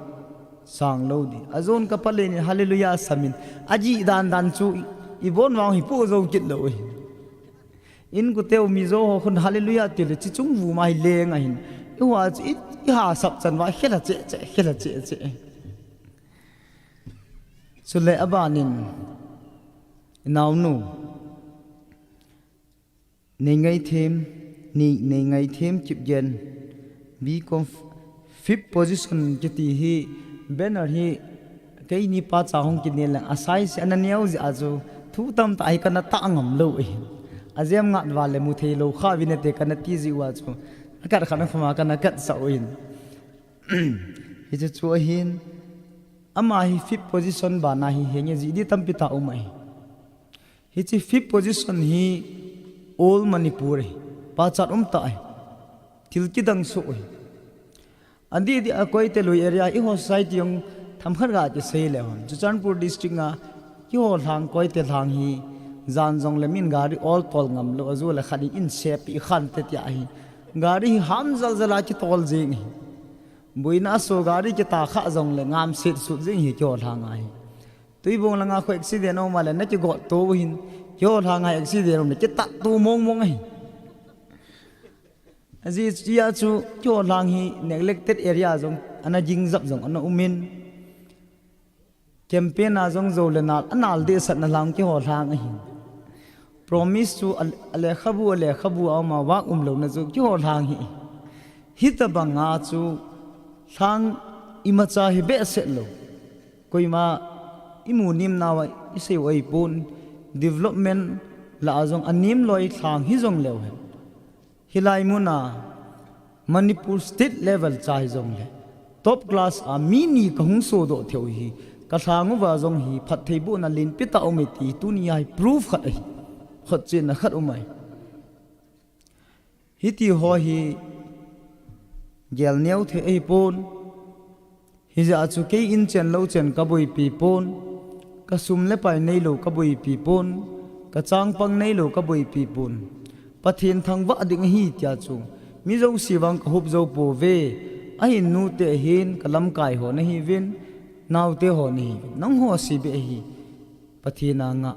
sang lou di. Ajon kapalen in hallelujah samin, ajih dan dan chu i, ibon vang hi pohjou kit lou ahi. Inkote u Mizo ho khun hallelujah ti le chi chung vuma hi leng ahin. Eiho a chu i, ihasap chan uva khel a cheh cheh, khel a cheh cheh. Chule abanin, inaonu Neingaithem, Nei, Neingaithem Kipgen, B Com, fifth position kiti hi, banner hi, keini pacha hung kinel leng, a size ana neo jeh a chu, thu tamtah hi kana tah ngam lou ahi. Ajem ngat uva le mu thei lou kha uvin te kana ti jeh uva chu, akat khat a phama kana katsah uvin. Hiche chu ahin, ama hi fifth position bana hi henge jih di tampi tah um ahi. Hiche fifth position hi all Manipur ahi, pachat umtah ahi, thil kidang soh ahi. Adih dih a Koite lui area, eiho society jong themkhat ga kisei le hon, Churachandpur district a keiho lhang, Koite lhang hi, jan jongle min gari ol tol ngam lou, ajou le khat in insep i khan te tia hi, gari hi ham jal jal a kitol jeng ahi. Boina a so gari kita kha jongle ngam set sut jeng hi keiho lhang ahi. Tuibong langa khu accident um a le na kigot to hin, keiho lhang a accident um le kitat to mong mong ahi. Ajeh chu, keiho lhang hi neglected area jong, ana ging jap jong ana um in, campaign a jong jou le nal, anal dehsatna lhang keiho lhang ahi. Promise chu a, alekhabu, alekhabu a um a, vang umlouna chu keiho lhang hi. Hitabang a chu lhang imacha hi behseh lou. Koima imu nem nauva isei u ahipon, development lah a jong anem loi lhang hijongleu hen. Hilai muna Manipur state level cha hijongle, top class a mi ni kahung sodoh theiu hi, kalhang uva jong hi phattheibohna lenpi tah aume ti tunia hi proof khat ahi. Khotchenna khat um ahi. Hitiho hi gel neo thei ahipon. Hijeh a chu kei in chen lou chen kaboipi pon, kasum le pai neilou kaboipi pon, kachangpang neilou kaboipi pon. Pathen thangvah ding ahi tia chu mi jouse vang kahup jou pouve. Ahin nute ahin kalamkai ho nahiuvin, naote ho nahiuvin, nangho seh beh ahi. Pathen a ngah,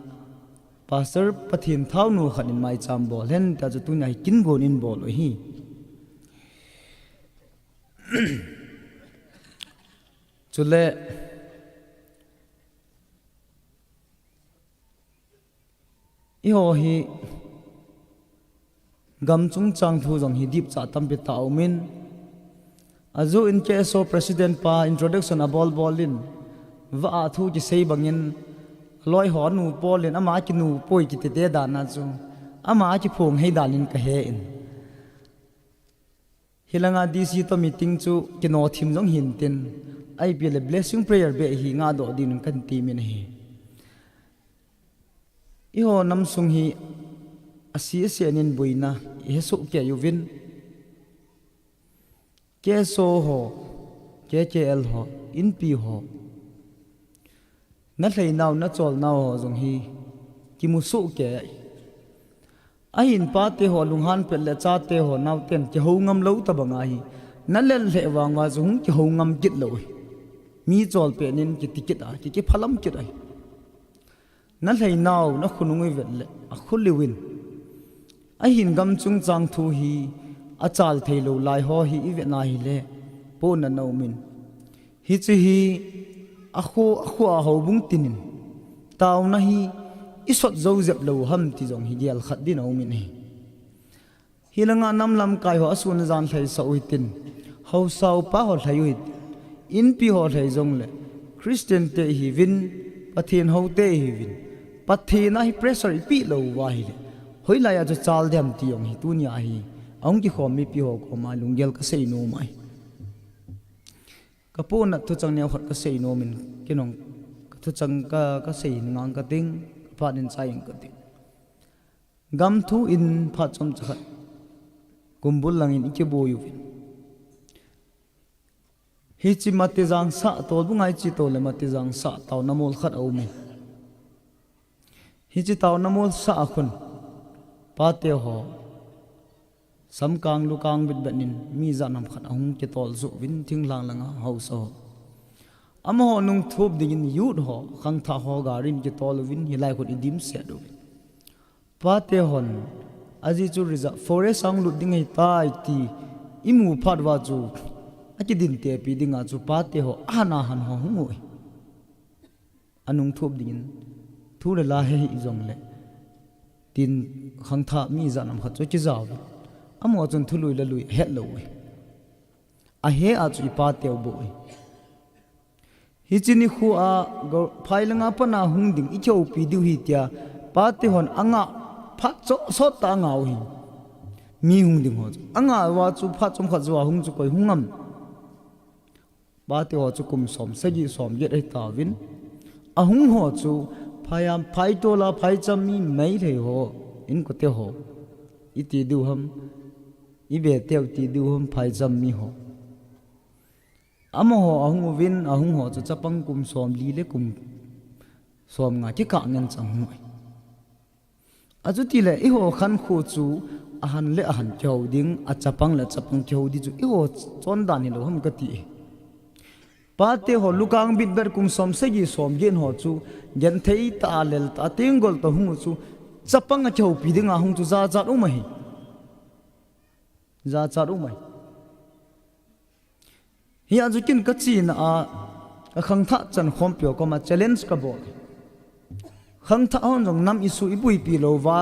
Pastor Pathen thaonu khat in maicham bol hen tia chu tunia hi kin gon in bol u ahi. Chule, eiho hi gam chungchang thu jong hi dipcha tampi tah aumin, Ajo in K S O president pa introduction abol bol in, va a thu kisei bangin, loi ho nu pol in ama kinu poi kiti te dan a chu, ama kiphong hei dan in ka he in. Hilanga D C to meeting chu kino thim jong hin tin, I P L blessing prayer be hi nga do din kan ti min hi. Iho nam sung hi asi asi anin buina i he su ke uvin. K S O ho, K K L ho, Inpi ho. Na hleinau, na cholnau ho jong hi kimu su ke. Ahin pate ho lunghan pet le chate ho nauten kiho ngam lou tabang ahi. Na lel lheh vang va jong hung kiho ngam kit lou hi. Mi chol pet nin kiti kit a, ki kiphalam kit ahi. Na hleinau, na khonung i vet le, a khuliu in. Ahin gam chungchang thu hi, a chal thei lou lai ho hi i vet na hi le, po na na um in. Hichi hi, a khu, a khu a ho bung tinin. Tauna hi, i sot zo zep lou ham ti jong hi gel khat din a um in hi. Hilanga nam lamkai ho a sun a jan hlei sa u hitin. Hausau pa ho hlei u hitin. Inpi ho hlei jong le. Christian te hi vin, Pathen ho te hi vin. Pathen a hi pressure i pi lou va hi le. Hoilai a chu chal dem ti jong hi tunia hi. Ahung kikhom mipi ho koma lunggel ka sei nom ahi. Ka puna thuchang neo khat ka sei nom in kinong ka thuchang ka, ka sei in ngang ka ting, ka phat in chai in ka ting. Gam thu in phat chom cha khat. Kumbul langin i kiboi uvin. Hichi Mati jang sa tol bu ngai chi tol le Mati jang sa tau na mol khat a um in. Hichi tau na mol sa a khun. Pate ho. Samkang lukang bit bet nin mi ja nam khat ahung kitol zu vin thing lang langa hausa ho. Amaho nung thup dingin youth ho, khangtha ho garin kitol uvin hilai khun i dim set uvin. Pate hon, aji chu reserve forest a hung lut ding ahi tai ti, i mu phat va chu, a kidin tepi dinga chu pate ho, a han a han ho hung ui. A nung thup dingin, thu le la he hi jong le, tin khangtha mi ja nam khat chu kijau. Amaho chun thu lui la lui, het lou ui. A he a chu i pate u bu ui. Hichi ni khu a, go, phai langa pana hung ding i kihoupi diu hi tia, pate hon anga phat cho, sot ta anga u hi. Mi hung ding ho chu. Anga va chu phat chom khat jo a hung chu koi hung ngam. Pate ho chu kum som sagi som get ahi tauvin. A hung ho chu phai am, phai tola, phai cham mi Meitei ho, inkote ho. I ti diu ham, i be teu ti diu ham, phai cham mi ho. Amaho ahung uvin, ahung ho chu chapang kum som li le kum som nga kikah ngen chang hung ui. Achuti le, eiho khankho chu, ahan le ahan kihou ding, a chapang le chapang kihou ding chu, eiho chondan hilou ham kati e. Pate ho lukang bit ber kum som sagi som get ho chu, genthei ta a lel ta a tenggol ta hung u chu, chapang a kihoupi dinga hung chu jachat um ahi. Jachat um ahi. Hia chu kin ka china a, ka khangthah chan khompi ho koma challenge ka bol. Khangthah hon jong nam i su i buipi lou va,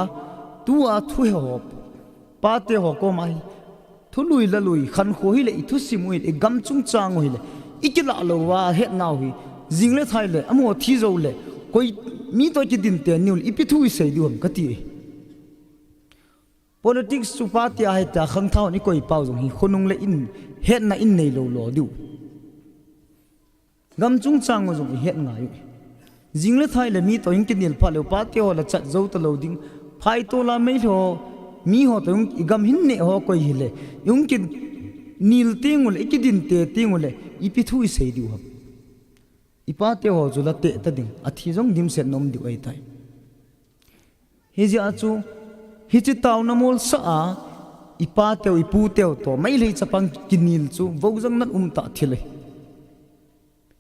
tua thu he ho. Pate ho koma hi, thu lui la lui, khankho hi le, i thusim u hi le, i gam chungchang u hi le, i kilah lou va, hetna u hi, jing le thai le, amaho thi jou le, koi mi to kidin teni u le, ipi thu i sei diu ham kati. Politics chu party a hita khangthah hon i koi pau jong hi khonung le in hetna in nei lou lou diu. Gam chungchang u jong i het ngai u. Jing le thai le mi to in kinil pha leu party ho la chat jou ta lou ding. Phai to la mei lho mi ho to i gam hin ne ho koi hi le. I hung kinil ting u le, i kidin te ting u le, ipi thu i sei diu ham. I pate ho chu la teh ta ding, a thi jong dimset nom diu ahi tai. Hijeh a chu, hichi tauna molsa a, i pateu, i puteu to, Meitei chapang kinil chu, vo jang nan um ta thil ahi.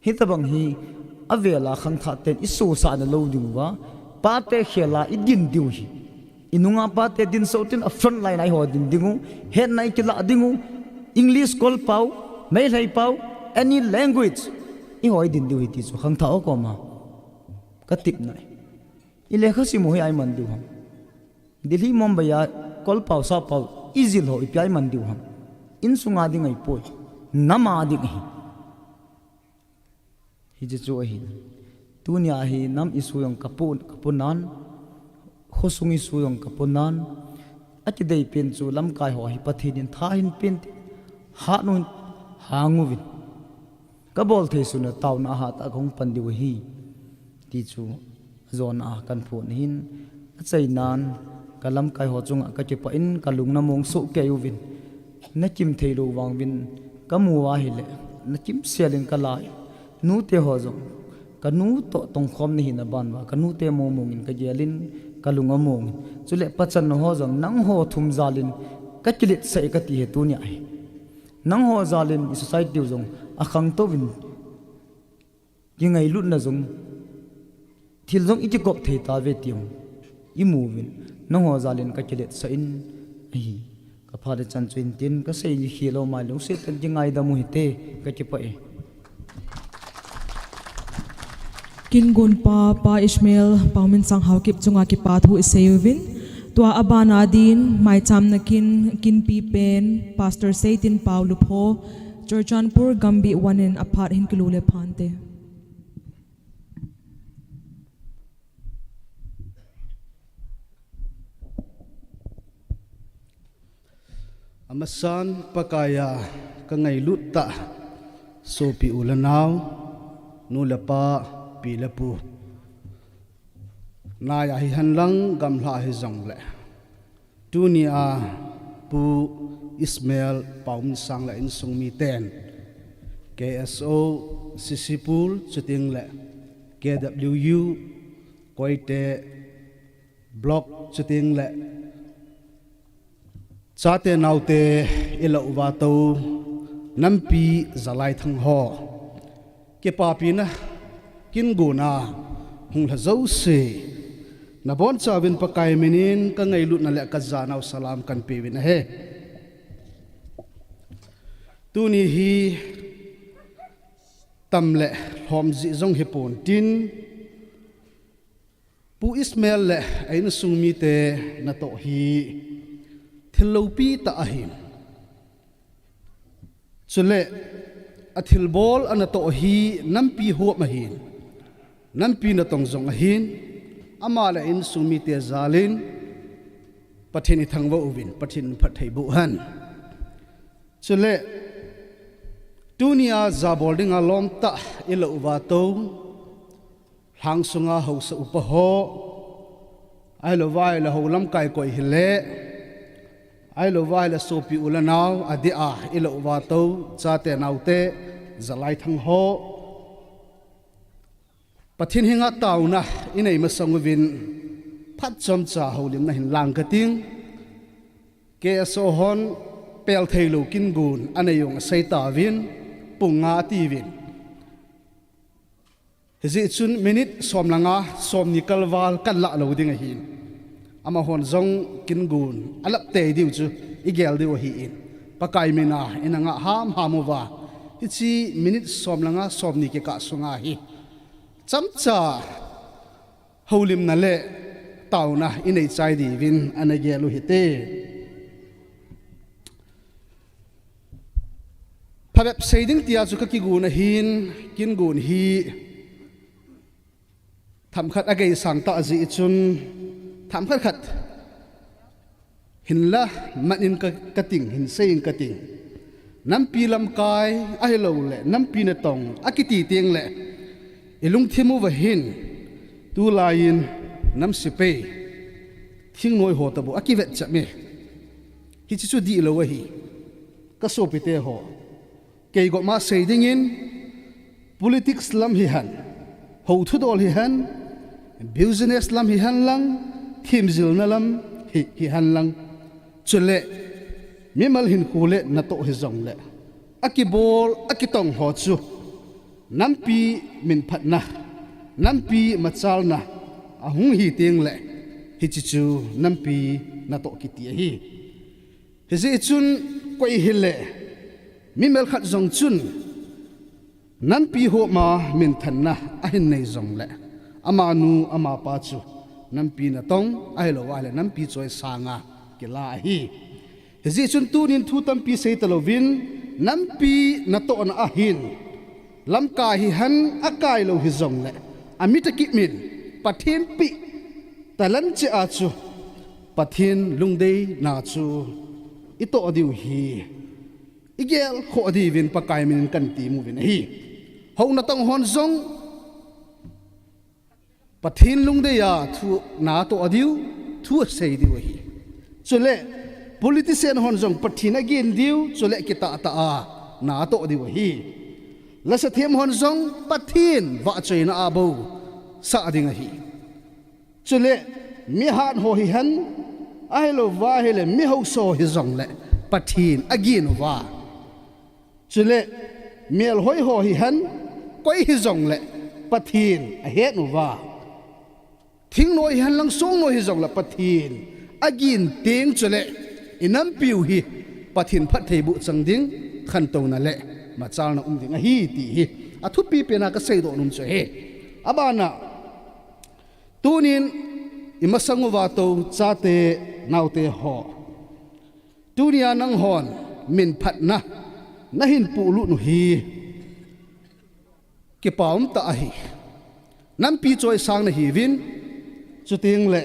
Hitabang hi, a vela khangthah ten i sosah na lou diu va, pate khela i din diu hi. I nunga pate din so tin a front line a i ho din ding u, hetna i kilah ding u, English kol pau, Meitei pau, any language, i ho i din diu hi ti chu khangthah ho koma. Ka tip nai. I lekha sim u hi ai man diu ham. Delhi Mumbai a kol pau sa pau, i jil ho ipi ai man diu ham. Insunga ding ai poi. Nam a ding ahi. Hiche chu ahi. Tunia hi nam issue jong kapu, kapu nan, khosung issue jong kapu nan, akidei pen chu lamkai ho hi Pathen in tha hin pen ti, hat un, hang uvin. Kabol thei sunga taona hatah a kahung pan diu ahi, ti chu ajona a kahin phon ahin, achainan kalamkai ho chunga kakipah in kalung namong soh kei uvin. Nakim thei lou vang uvin kamu ahile, nakim sel in kala in. Nute ho jong, kanu toh tongkhom nahi na ban uva, kanute mong mong in kagel in, kalung among in. Chule pachan ho jong, nangho thum jal in kakiletsah e kati ahi tunia hi. Nangho jal in i society u jong akhangtou vin, kingailutna jong, thil jong ikikop thei tauve ti jong imu uvin, nangho jal in kakiletsah in ahi. Kaphat le chan chu hitin kasei ni khel lou mai lou, Satan kingaidam u hite, kakipah e. Kingon pa, Pa Ishmael Pauminsang Haokip chunga kipa thu isei uvin. Tua abana din, maicham na kin, kinpi pen, Pastor Seitin Pau Lupho, Churachandpur Gambih one in aphat hin kilu le phante. Amasan Pakaiya kangailut tah, sopi u le nao, nu le pa, pi le pu. Naiya hihen lang gamla hijongle, tunia Pu Ishmael Pauminsang le insung miten, K S O, C C Pool, chuting le K W U, Koite, Block, chuting le chate naote, ilou uva tou, nampi jalaithang ho. Kipapina, kingona, hung lha jouse. Nabonchauvin Pakai minin kangailutna le kajanau salam kahin peuvin ahi. Tuni hi tam le lhom jeh jong hipon tin, Pu Ishmael le a insung mite natoh hi thil loupi tah ahin. Chule athilbol anatoh hi nampi huop ahin. Nampi natong jong ahin. Ama le a insung mite jalin Pathen ithangvah uvin, Pathen phatthei boh hen. Chule tunia jabol dinga lom tah ilou uva tou, lhang sunga haosa upa ho, ahilouva ahile hou lamkai koi hile, ahilouva ahile sopi u le nao, adeh a ilou uva tou, chate naote, jalaithang ho. Pathen henga taona inei masang uvin, phat chomcha houlimna hin lang kating. K S O hon pel theilou kingon anei jong asei tauvin, pung nga atiuvin. Hijeh chun minute som le nga, somni kalval kalah lou ding ahin. Amahon jong kingon alap tei diu chu igel diu ahin. Pakai mina ina ngah hamham uva, hiche minute som le nga, somni kikah sunga hi chomcha houlimna le taona inei chai diuvin ana gel u hite. Phabep sei ding tia chu kakigon ahin, kingon hi themkhat ageisang tah jeh chun, themkhat khat hinla man in ka, kating, hin sei in kating. Nampi lamkai ahilouleh nampi natong akiti tengleh, ilungthim uva hin tulai in nam sepai, thingnoi ho toh bou akivetcham e. Hiche chu dihlou ahi, kasopite ho. Kei gopma sei dingin, politics lam hihen, hou thudol hihen, business lam hihen lang, themjilna lam hi, hihen lang, chuleh mimal hinkho le natoh hijongleh, akibol, akitong ho chu nampi minphatna, nampi machalna ahung hi tengleh, hiche chu nampi natoh kiti ahi. Hijeh chun koi hile, mimal khat jong chun nampi hopma minthanna ahin nei jongleh, amanu amapa chu nampi natong ahilouva ahile nampi choisanga kila ahi. Hijeh chun tunin thu tampi sei talouvin, Nampi natohna ahin, lamkai hihen akai lou hijongle, amit akip in, Pathen peh talent cheh a chu Pathen lungdeina chu itoh diu hi igel khoh diuvin Pakai minin kati nom uvin ahi. Hou natong hon jong Pathen lungdei a thu natoh diu, thu asei diu ahi. Chule politician hon jong Pathen agin diu, chule kitah tah a natoh diu ahi. Lasa them hon jong Pathen vahchoina a bou sah ding ahi. Chule mihat ho hihen, ahilouva ahile mi haosa ho hijongle Pathen agin uva. Chule melhoi ho hihen, koi hijongle Pathen ahet uva. Thingnoi hihen lang songnoi hijongle Pathen agin teng chule inampiu hi Pathen phattheiboh chang ding, khantouna le machalna um ding ahi ti hi athupi pena kaseidoh nom chu ahi. Abana, tunin imasang uva tou chate naote ho, tunia nanghon minphatna nahin polut u hi kipa umtah ahi. Nampi choisang nahiuvin, chutengle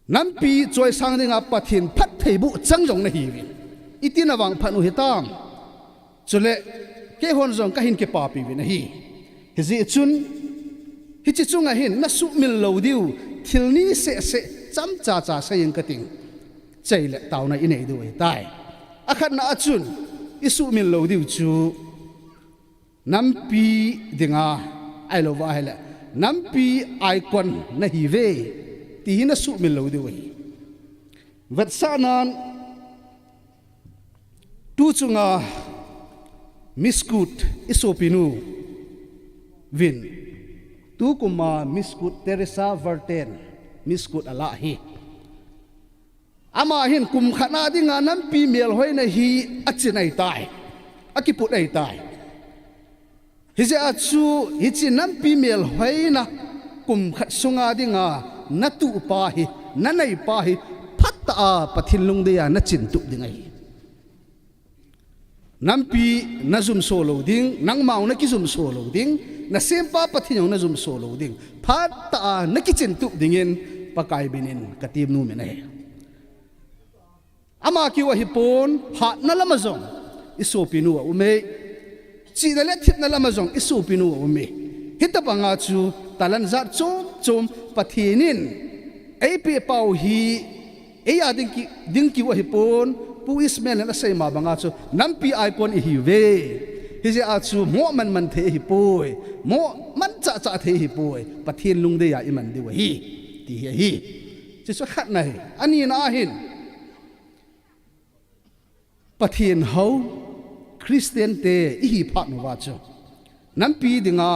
nampi choisang dinga Pathen phattheiboh chang jong nahiuvin. Itin avangphat u hitam? Chule keihon jong kahin kipapi uvin ahi. Hijeh chun hiche chunga hin nasuhmil lou diu thil ni sehseh chomcha cha seiyin kating. Chaile taona inei diu ahitai. Akhatna a chun isuhmil lou diu chu nampi dinga, ahilouva ahile nampi icon nahiuve ti hi nasuhmil lou diu ahi. Vetsahnan, tuchunga Miss Court isopinu vin, tukuma Miss Court Teresa Verten, Miss Court ala hi, ama hin kum khat na dinga nampi melhoina hi achin ahitai, akiput ahitai. Hijeh a chu hiche nampi melhoina kum khat sunga dinga natuhpa hi, naneipa hi phatah a Pathen lungdei a nachin tup ding ahi. Nampi najumso lou ding, nangma jong nakijumso lou ding, nasempa Pathen jong najumso lou ding, phatah a nakichin tup dingin Pakai minin kati nom in ahi. Ama keu ahipon, hatna lama jong isopinu aume. Chihna le thepna lama jong isopinu aume. Hitobanga chu talent jat chom chom Pathen in eipeh pau hi, eia ding ki, ding keu ahipon, Pu Ismail in asei ma banga chu nampi icon ihiuve. Hijeh a chu moh manman thei ahipoi, moh manchah chah thei ahipoi, Pathen lungdei a iman diu ahi, ti hi ahi. Chuchu khatna ahi. Anina ahin, Pathen hou Christian te ihi phat uva chu nampi dinga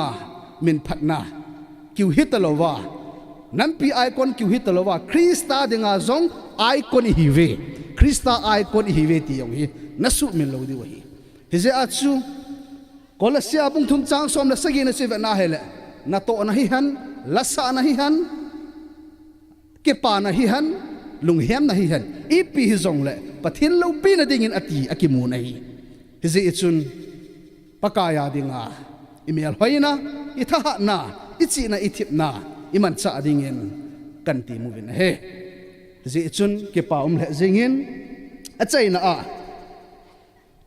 minphatna keu hitalouva, nampi icon keu hitalouva, Christa dinga jong icon ihiuve, Christa icon ihiuve ti jong hi nasuhmil lou diu ahi. Hijeh a chu Kolose bung thum chang som le sagi na chu ivet na hile, natohna hihen, lasahna hihen, kipana hihen, lunghemna hihen, ipi hijongle Pathen loupina dingin ati akimun ahi. Hijeh chun Pakai a dinga imelhoina, ithahatna, ichihna, ithepna imanchah dingin kati nom uvin ahi. Hijeh chun kipa um lheh jengin, achaina a,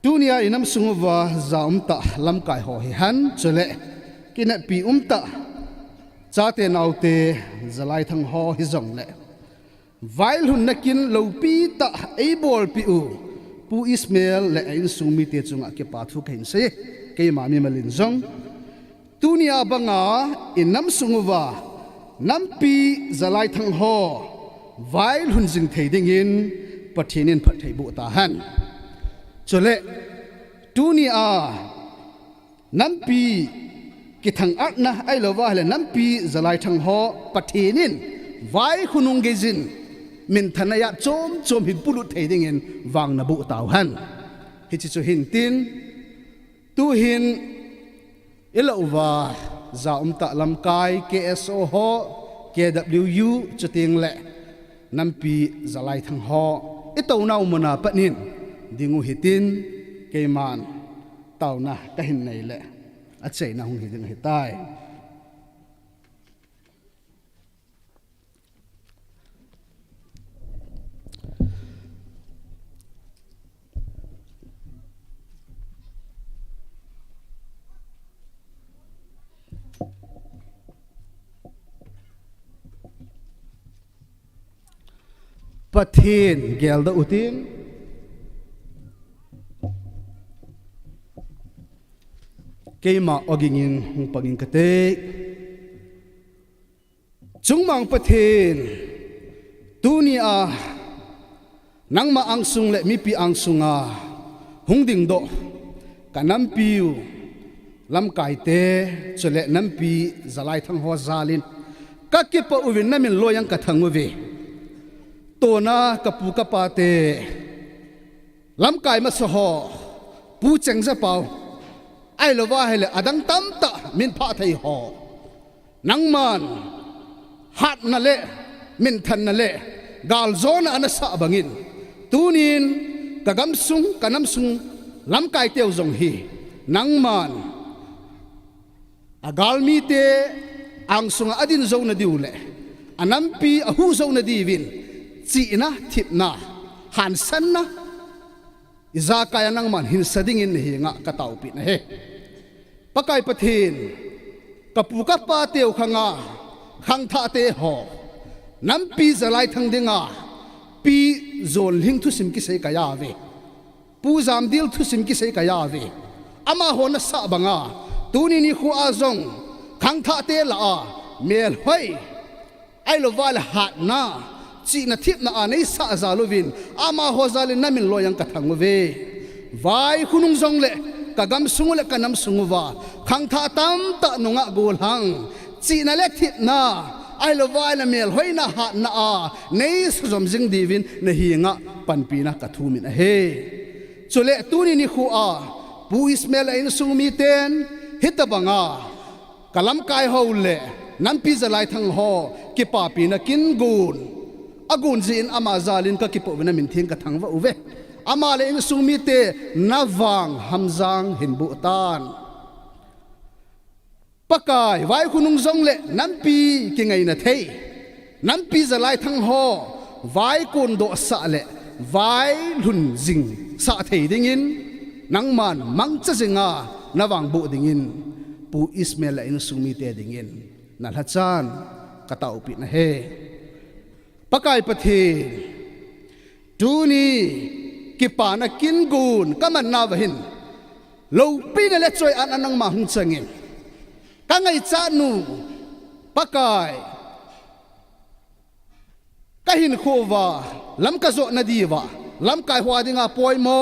tunia inam sung uva jaumtah lamkai ho hihen, chule kineppi umtah chate naote, jalaithang ho hijongle, vailhunna kin loupi tah eibolpeh u Pu Ismail le a insung mite chunga kipa thu kahin sei, keima mimal in jong. Tunia banga inam sung uva nampi jalaithang ho vailhun jing thei dingin Pathen in phattheiboh tahen. Chule tunia nampi kithang-atna ahilouva ahile nampi jalaithang ho Pathen in vaikhonung geiyin minthanna jat chom chom hin polut thei dingin vangna boh tauhen. Hiche chu hintin, tuhin ilah uva jaumtah lamkai, K S O ho, K W U, chutengle nampi jalaithang ho, itounau muna patnin ding u hitin, keiman tauna kahin nei le achaina hung hi ding ahitai. Pathen geldoh utin, keima ogingin hung pangin kate. Chungmang Pathen, tunia nangma angsung le mipi angsunga hung dingdoh kanampiu lamkaite, chule nampi Zalaithang ho jalin kakipah uvin namin loijang kathang uve. Tuna kapu kapate, lamkai masa ho, Pu Chengzapao, ahilouva ahile adang tamtah min phah thei ho, nangman hatna le minthanna le galjona anasah bangin, tunin kagamsung kanamsung lamkaiteu jong hi nangman agalmite angsunga adin jouna diu le anampi ahuh jouna diuvin chihna, thepna, hansanna, ijakaiya nangman hinsa dingin nahenga kataopeh nahi. Pakai Pathen, kapu kapateu khanga khangthahte ho, nampi Zalaithang dinga Pi Jonlhing thusim kisei kajauve. Pu Jamdil thusim kisei kajauve. Amaho nasah banga, tuni nikhoa jong khangthahte lah a melhoi, ahilouva le hatna, chihna thepna a neisah jal uvin, amaho jalin namin loijang kathang uve. Vai khonung jongle kagamsung u le kanamsung uva khangthah tamtah nungah gollhang, chihna le thepna, ahilouva le melhoina hatna a neisah jom jing diuvin nahenga panpina kathumin ahi. Chule tuni nikhoa Pu Ismail a insung miten hitobanga kalamkai ho le nampi Zalaithang ho kipapina kin gon agon jeh in ama jalin kakipah uvin amin theng kathangvah uve. Ama le insung mite navang hamjang hinboh tan. Pakai, vai khonung jongle nampi kingaina thei, nampi Zalaithang ho vaikon dohsah le vailhun jingsah thei dingin, nangman mangcha jinga navangboh dingin, Pu Ismail a insung mite dingin nalhachan kataopeh nahi. Pakai Pathen, tuni kipana kin gon kamannauva hin loupina le choi-atna nangma hung changin, kangaichatnu, Pakai, kahinkho uva lam kajotna diuva, lamkai ho dinga poimo,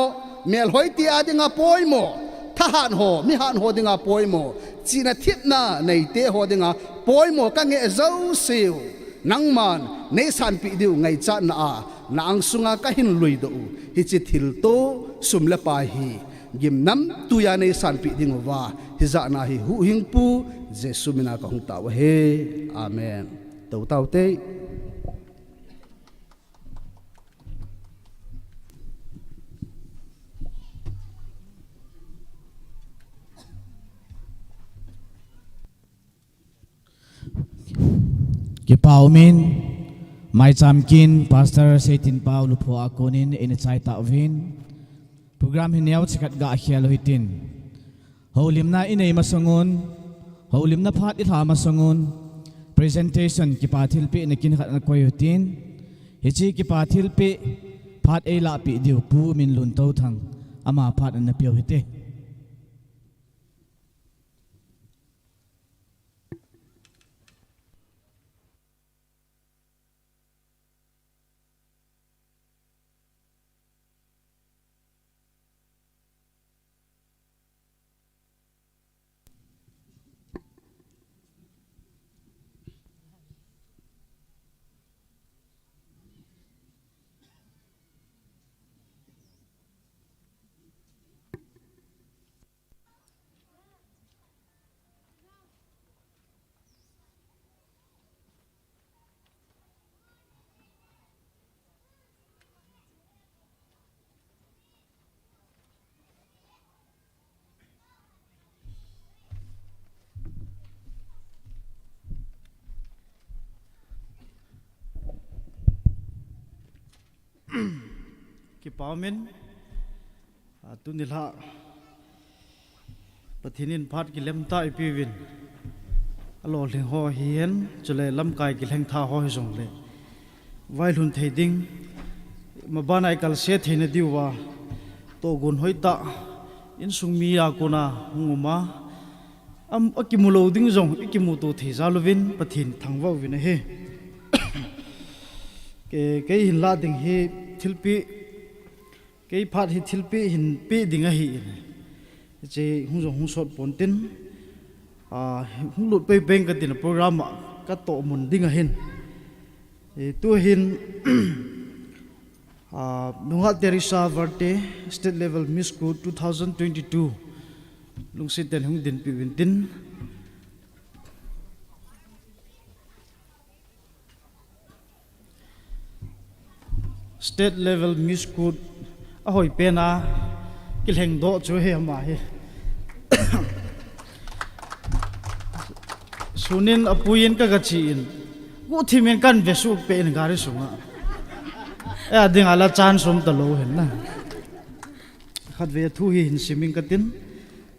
melhoite a dinga poimo, thahat ho, mihat ho dinga poimo, chihna thepna neite ho dinga poimo kangeh jouseu, nangman neisanpeh diu ngaichatna a na angsunga kahin luidoh u, hiche thilto sum le pai hi gimnamtuiya neisanpeh dinguva, hijatna hi Huhhingpu Jesu mina kahung tao ahi. Amen. Tou taute. Kipah umin, maicham kin, Pastor Seitinpao lupho a konin eina chai tauvin, program hi neocha khat gakhel u hitin, houlimna inei masangun, houlimna phat ilha masangun, presentation, kipa thilpeh na kin khat ana koi u hitin, hiche kipa thilpeh phat eilahpeh diu Pu Minlun Touthang, ama phat ana peh u hite. Kipa umin, a, tuni lha Pathen in phat kilemtah ipeuvin, alolhing ho hihen, chule lamkai kilhengtha ho hijongle, vailhun thei ding, maban a ikalse theina diuva, tohgon hoitah, insung mi a kona hung um a, am, akimu lou ding jong ikimuto thei jal uvin Pathen thangvah uvin ahi. Ke-, kei hin lah ding hi thilpeh, kei phat hi thilpeh hin peh ding ahin, hiche hung jong hung sot pontin, a, hung lut peipeng katin program a katoh mun ding ahin. E, tuhin, a, Nungah Teresa Varte, State Level Miss Kuki two thousand twenty-two, lungset tah in hung dinpeh uvin tin. State Level Miss Kuki ahoipen a kilhengdoh chu hi ama hi. Sunin apuiyin kagache in, guhthim in kahin vesuh peh in gari sunga. E, adinga la chance um talou hin na. Khatvei thu hi hin simin katin.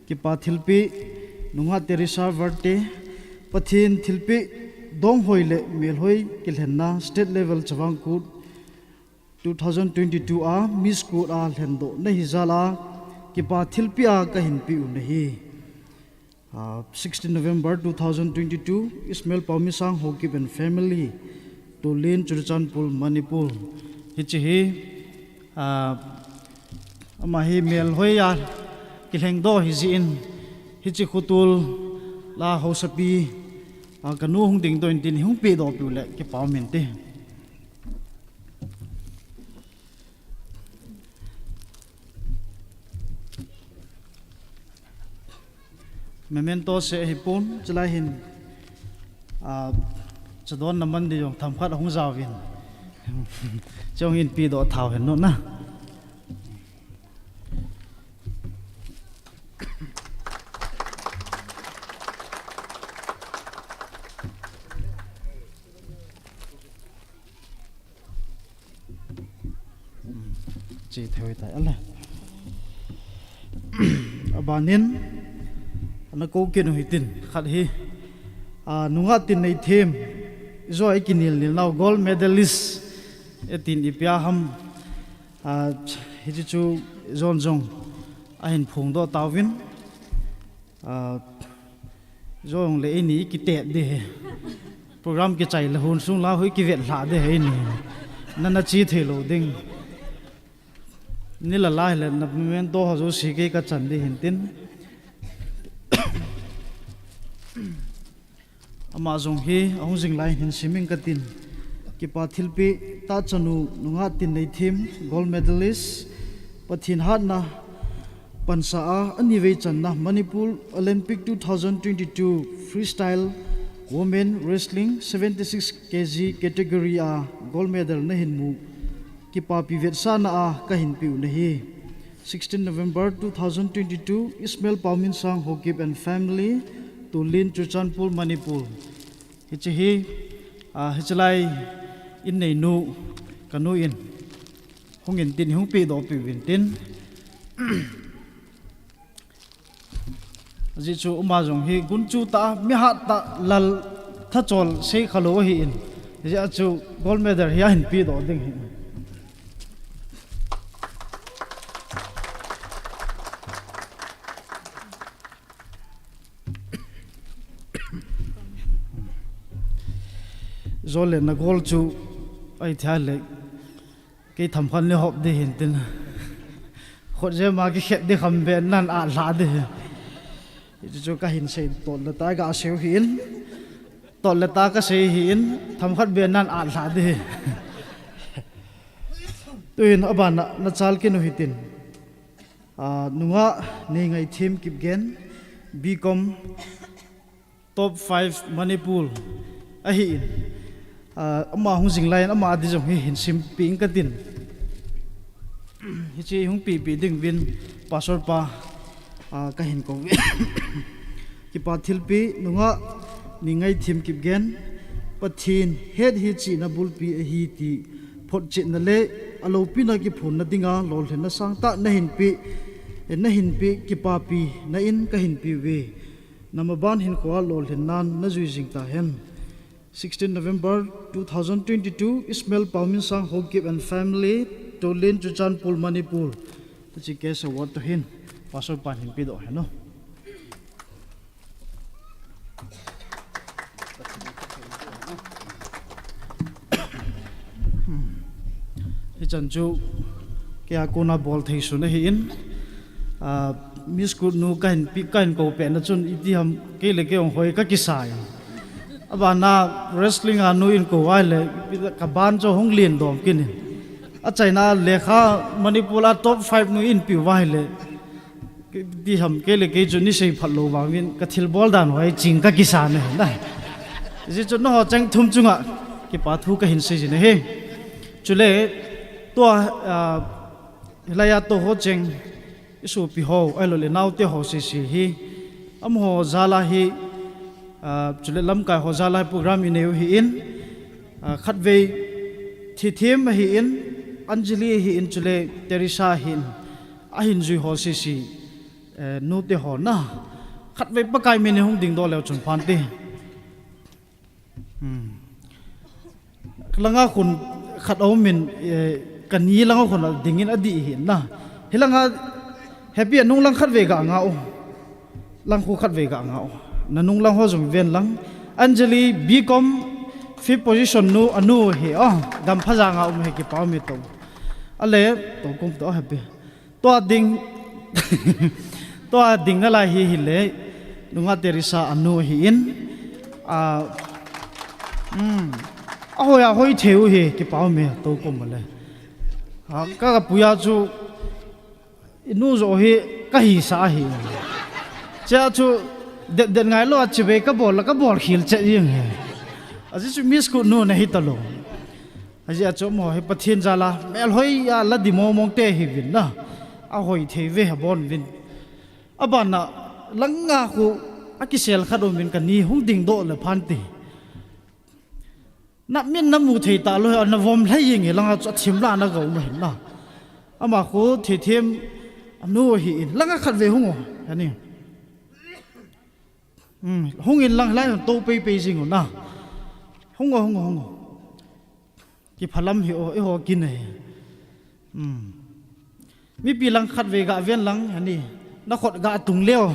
Kipa thilpeh, Nungah Teresa Varte, Pathen thilpeh donghoi le melhoi kilhenna State Level Chavang Kut two thousand twenty-two a Miss Kut a lhendoh nahi jal a, kipa thilpeh a kahin peh u nahi. Ah, sixteen November two thousand twenty-two, Ismail Paomisang Haokip and family, Tulin, Churachandpur, Manipur. Hiche hi, ah, ama hi melhoi a kilhengdoh ahi jeh in, hiche khotol la haosapi, ah, kanu hung dingdoh in tin hung pehdoh peh u le kipa um inte. Memento seh ahipon, chulai hin, ah, chadonna man ding jong themkhat ahung jaovin. Chong in pehdoh thao hen no na. Che thei tai ale. Abanin, ana kou kit u hitin, khat hi, a, nungah tin neithem, ijou a ikinel nel nau gold medalist, etin ipi ham, a, hiche chu ijou jong ahin phongdoh tauvin, a, Jong le eini kitet ding ahi. Program kichai le hon sung la hui kivet lha ding ahi eini. Nana che thei lou ding. Nila lai le na memento ho jouse kei kachan ding ahin tin. Ama jong hi ahung jing lai hin simin katin. Kipa thilpeh, Tachanu nungah tin neithem, gold medalist, Pathen hatna, pansa a, anivei channa Manipur Olympic two thousand twenty-two Freestyle Women Wrestling seventy-six K G category a gold medal nahin mu, kipapi vetsahna a kahin peh u nahi. Sixteen November two thousand twenty-two, Ismail Paominsang Haokip and family, Tulin, Churachandpur, Manipur. Hiche hi, ah, hiche lai in neinu, kanu in. Hung in tin, hung pehdoh peh uvin tin. Ajeh chu ama jong hi gunchu tah, mihat tah, lal thachol sei khalou ahin. Ajeh chu gold medal hi ahin pehdoh ding ahi. Jole na gold chu ahi thei le. Kei themkhat nei hop ding ahin tin. Khut jema kikhet ding kham be nan atlha ding ahi. Hichu chu kahin sei tot le tah gasei u ahin. Tot le tah kasei ahin. Themkhat be nan atlha ding ahi. Tuin abana nachal kit u hitin. Ah, nungah Neingaithem Kipgen, B Com, Top five Manipur ahin, ah, ama hung jing lai in ama ding jong hi hin simpeh inge katin. Hiche hung pehpeh ding uvin Pastor pa, ah, kahin kou uve. Kipa thilpeh, nungah Neingaithem Kipgen, Pathen het hi chihna bulpi ahi ti photchetna le Aloupina kiphonna dinga lolhinna sangtah nahinpeh, nahinpeh kipapina in kahinpeh uve. Namaban hinkhoa lolhinnan najui jing tahen. Sixteen November two thousand twenty-two, Ismail Paominsang Haokip and family, Tulin, Churachandpur, Manipur. Hiche cash award toh hin Pastor pan hin pedoh hen o. Hichan chu keia kona bol thei sun ahin, ah, Miss Kut nu kahin pe, kahin kou pehna chun itiham kei le kei jong hoi kakisa in. Abana wrestling a nu eikou uva ahile kaban chu hung lien dom kit in. Achaina lekha Manipur a top five nu eipe uva ahile itiham kei le kei chu neisei phat lou vangin kathilbol dan hoi ching kakisa nahi. Hijeh chun nangho cheng thum chunga kipa thu kahin sei jin ahi. Chule tua, ah, hilaiya touho cheng isopi ho, ahilouleh naote ho sese hi, amaho jal a hi, ah, chule lamkai ho jal a hi program inei u ahin, ah, khatvei Thithem ahin, Anjali ahin, chule Teresa ahin, ahin jui ho sese, eh, nute ho na. Khatvei Pakai min in hung dingdoh leu chun phante. Hmm. Langa khun khat aumin, eh, kani langa khun adingin adih ahin na. Hilanga Happy, anung lang khatvei ga nga u. Lang khu khatvei ga nga u. Nanung lang ho jong ven lang. Anjali B Com fifth position nu, anu hi, oh, gam phaja nga um hi, kipa um e tou. Ale, tou kum tou Happy. Tua ding, tua ding nalai hi hile, nunga Teresa anu ahin, a, um, ahoi, ahoi thei u hi, kipa um e, tou kum le. A, ka, kapuiya chu, inu jo hi, kahisa ahi. Chea chu, det, det ngai lou a, chibai kabol la, kabol khel chet jeng hi. Ajeh chu Miss Kut nu nahi talou. Ajeh chu amaho hi Pathen jal a, melhoi a la di mong mong te hiuvin na. Ahoi thei uve, abon uvin. Abana, langa khu, akisel khat aumin kani hung dingdoh le phante. Namin namu thei talou, ana vom lhai jeng e, langa chu athim la na ga um ahin na. Ama khu Thithem anu ahin, langa khatvei hung o, ani. Hmm, hung in lang lai hung tou pei pei jing u na. Hung o, hung o, hung o. Kiphalam hi o, eiho kin ahi. Hmm. Mipi lang khatvei ga ven lang, ani. Nakhut ga tung leu.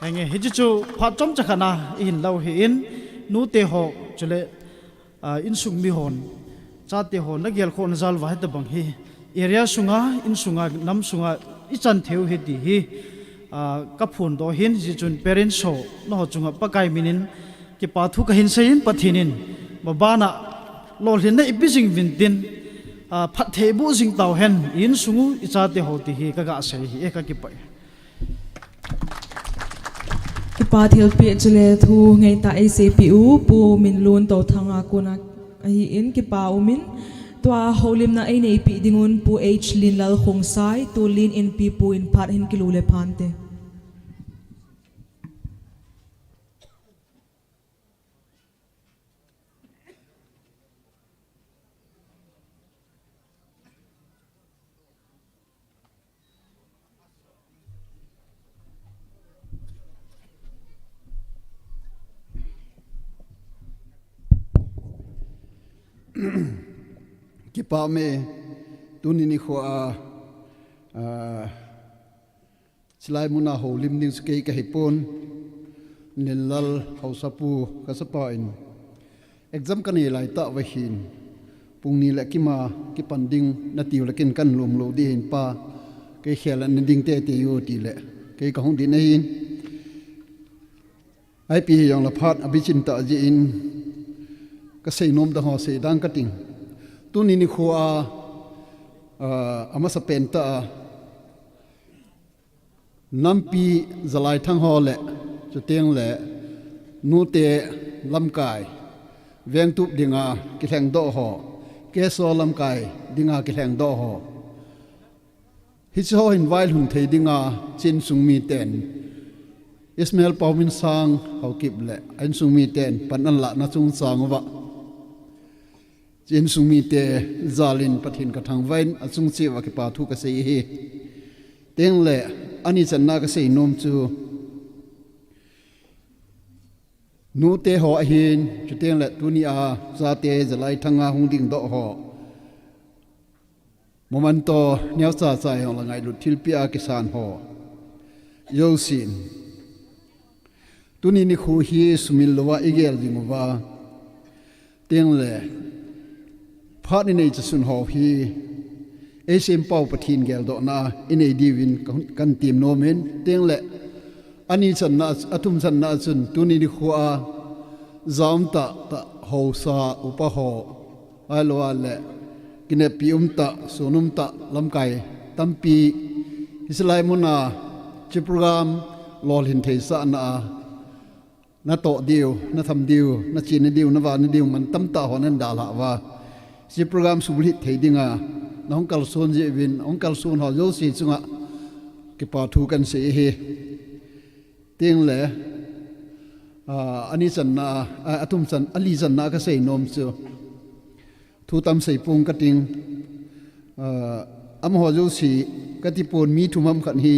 Henge, hichu chu phat chomcha khat na, ihin lau ahin, nute ho, chule, ah, insung mihon, chate ho, nagel khoh na jal uva hitabang hi. Area sunga, insunga, nam sunga, ichan thei u ahi ti hi, ah, kaphondoh ahin, hijeh chun parents ho, nangho chunga Pakai min in, kipa thu kahin seiyin, Pathen in, mabana, lolhinna ipi jing uvin tin, ah, phatthei boh jing tauhen, insung u, ichate ho ti hi, kaga sei ahi, e kakipah e. Kipa thilpeh chule thu ngeitah a eiseipeh u, Pu Minlun Touthang a kona ahin kipa umin, tua houlimna eineipeh dingun Pu H Linlal Khongsai, Tulin Inpi pu in phat hin kilu le phante. Kipa ume, tuni nikho a, a, chilai muna houlim ding chu kei kahipon, Linlal Haosapu kachapa in, exam kanei laitah uva hin, pung ni le kima kipan ding natiu le kin kan lom lou ding ahin pa, kei khel a nading teitei u tile, kei kahung ding ahin. Ipi hijongle phat abichin tah jeh in, kasei nom dang ho sei dang kating. Tuni nikho a, a, amasapen tah a, nampi Jalaithang ho le, chuteng le, nute lamkai, vengtup dinga kilhengdoh ho, KSO lamkai dinga kilhengdoh ho. Hiche ho hin vailhun thei dinga, hiche insung miten, Ismail Paominsang Haokip le a insung miten pan anlahna chungchang uva, Insung mite jalin Pathen kathangvah in achung cheh uva kipa thu kasei ahi. Tengle ani channa kasei nom chu, nute ho ahin, chutengle tunia chate Jalai Thanga hung dingdoh ho, momanto neocha cha jong le ngailut thilpeh a kisan ho jousen, tuni nikho hi sumil louva igel ding uva, tengle phat inei chasun ho hi eisempau Pathen geldohna inei diuvin ka, kahin tem nom in, tengle ani channa, athum channa chun tuni nikho a ja umtah tah haosa upa ho, ahiloule kinepi umtah, sun umtah lamkai tampi hiche lai muna hiche program lolhin theisahna a natoh diu, natham diu, nachena diu, navahna diu man tamtah ho nahin dalhah uva, hiche program suhbulhit thei dinga nahung kalson jeh uvin, hung kalson ho jouse chunga kipa thu kahin sei ahi. Tengle ani channa, athum chan, ali channa kasei nom chu, thu tam seipong kating, amaho jouse katipon, mi thum ham khat hi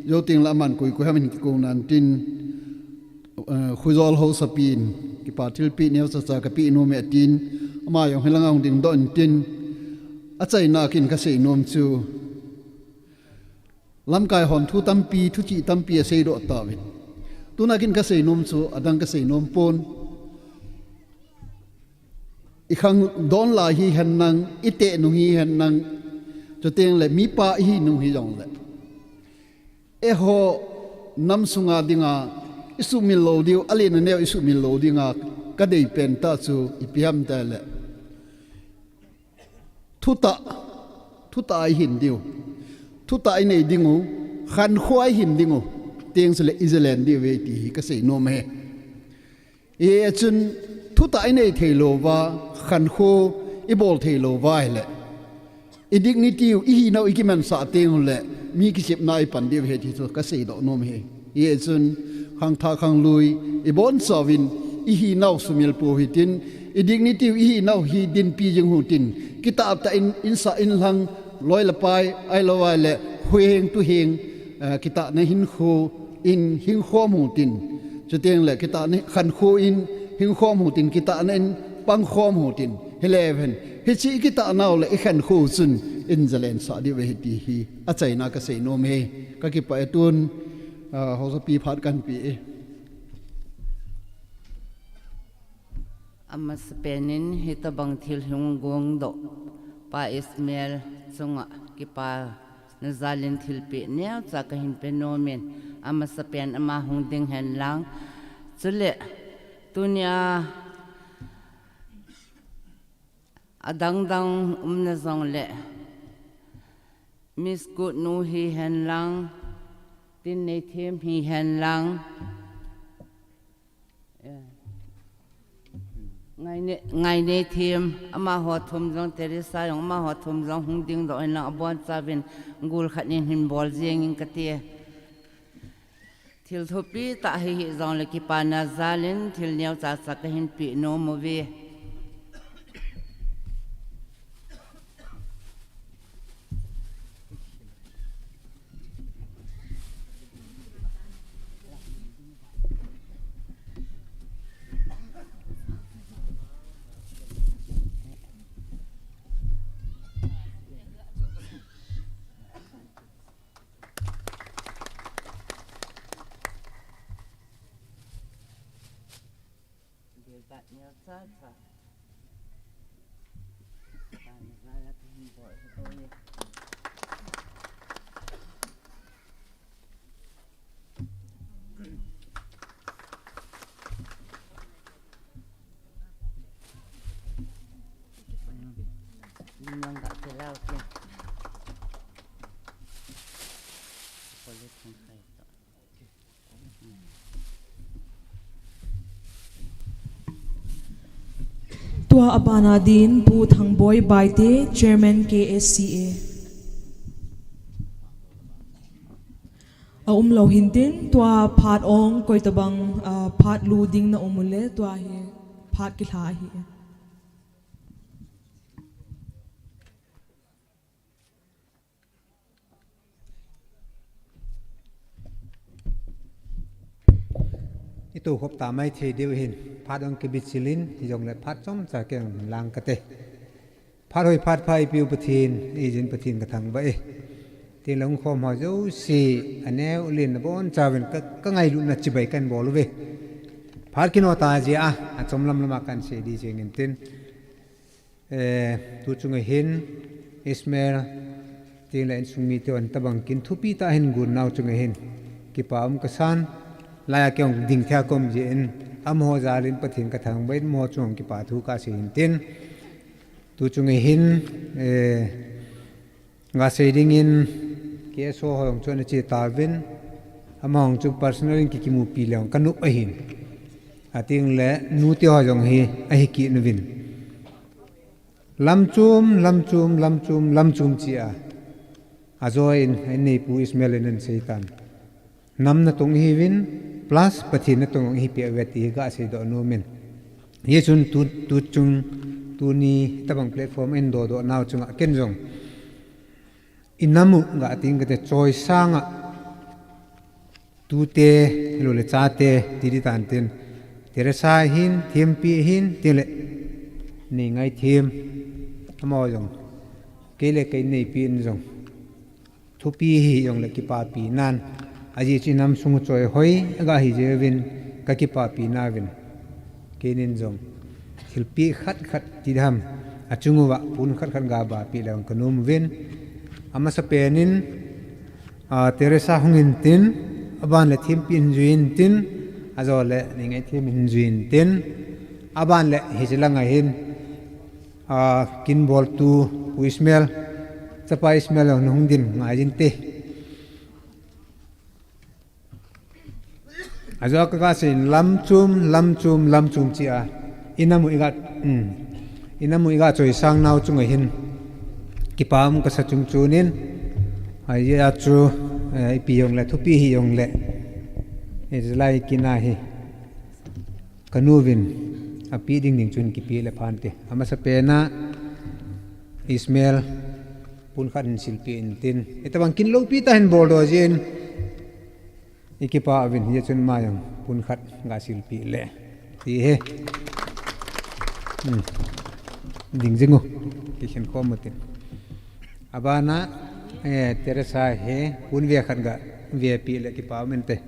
jou tengle aman koi koi ham hin kikou nan tin, khojol haosapin kipa thilpeh neocha cha kapeh nom e atin, ama jong hilanga hung dingdoh intin, achaina kin kasei nom chu, lamkai hon thu tampi, thuchih tampi aseidoh tauvin, tuna kin kasei nom chu adang kasei nom pon. Ikhangdon lai hihen lang, iteh nung hihen lang, chutengle mipa ihi nung hijongle, eiho nam sunga dinga isuhmil lou diu, alen aneo isuhmil lou dinga kadeipen tah chu ipi ham itile, thutah, thutah a ihin diu, thutah inei dingu, khankho a ihin dingu, teng chule ijalen diuve ti hi kasei nom ahi. Hijeh chun thutah inei theilouva, khankho ibol theilouva ahile, i dignity u, ihinau ikimansah tengule mi kichepna ipan diu ahi ti chu kaseidoh nom ahi. Hijeh chun khangthah khanglui ibonchauvin ihinau sumil pou hitin, i dignity u, ihinau hi dinpi jing u hitin, kitah tah in insah inlhang, loi le pai, ahiloule huhhing tuhhing, kitahna hinkho in hingkhom u hitin, chutengle kitahna khankho in hingkhom u hitin, kitahna in pangkhom u hitin, hile ven, hiche ikitahnau le ikhankho u chun ihin jalensah diu ahi ti hi achaina kasei nom ahi. Kakipah e, tun haosapi phat kahin pe e. Amasapen in hitobang thil hung gongdoh Pa Ismael chunga kipana jalin thilpeh neocha kahin pe nom in, amasapen ama hung ding hen lang, chule tunia adangdang umna jongle, Miss Kutnu hihen lang, Tinnei Them hihen lang, Ngainei, Ngainei Them, amaho thum jong, Teresa jong, amaho thum jong hung dingdoh hen lang, abonchauvin gul khat in hin bol jeng in kati. Thil thupi tah hihih jongle kipana jalin thil neocha cha kahin pe nom uve. Tua apana din Pu Thangboi Baite, Chairman K S C A. Aumlou hintin, tua phat ong koitobang, ah, phat lu ding na um uleh, tua hi phat kilha ahi. Tou khop ta mai thei diu hin, phat ong kibichilin, hijongle phat chomcha keng lang kate. Phat hoi phat pha ipiu Pathen, ijin Pathen kathangvah e. Tin long khom ho jouse, aneo len abonchauvin ka, kangailutna chibai kahin bol uve. Phat kino ta jeh a, achom lam lama kahin sei di jeng intin. Eh, tu chunga hin, Ismael, tin le insung mite hon tabang kin thupi tah hin gon nau chunga hin, kipa um kasan, laiya kei ong ding thei a ka um jeh in, amaho jalin Pathen kathangvah in, amaho chunga kipa thu kasei intin. Tu chunga hin, eh, Nga sei dingin K S O ho jong chu ana che tauvin, amahon chu personal in kikimupi leng kanop ahin. Ating le nute ho jong hi ahi kit uvin. Lamchum, lamchum, lamchum, lamchum chia. Ajo in, a inneipu Ismael in ana sei tan. Nam natong ihiuvin, plus Pathen natong jong ihipeh uve ti hi gasei doh nomin. Hichun tu, tu chung, tuni tabang platform in doh doh nau chunga ken jong. Inam u ga ting kate choisang a tute, lou le chate, ti di tan tin. Teresa hin, thempi hin, tile. Nei ngaithem. Amaho jong. Kei le kei neipi in jong. Thupi hijongle kipapi nan, ajeh chu inam sung u choi hoi, aga hi jeh uvin, kakipapi nauvin. Keinin jong, thilpeh khat khat ti diham, achung uva, pon khat khat gabapeh leng kanom uvin. Amasapen in, a, Teresa hung intin, aban le thempi hin jui intin, ajole, nei ngaithem hin jui intin, aban le hiche langa hin, A, kin boltu, Pu Ismael, chapa Ismael jong nahung din ngai jin te. Ajo kaga sei lamchum, lamchum, lamchum chia. Inam u iga, um, inam u iga choisang nau chunga hin. Kipa um kasa chungchon in. Ajeh chu, eh, ipi jongle, thupi hijongle. Ijeh lai kina hi. Kanu vin, apeh ding ding chun kipeh le phante. Amasapen a, Ismael, pon khat hin silpeh intin. Itabang kin loupi tah hin bol doh jin. Ikipa uvin, hijeh chun ama jong, pon khat ga silpeh le. Ti hi. Hmm. Ding jing u. Kikhen khom utin. Abana, eh, Teresa hi, pon ve khat ga, vepeh le kipa um inte.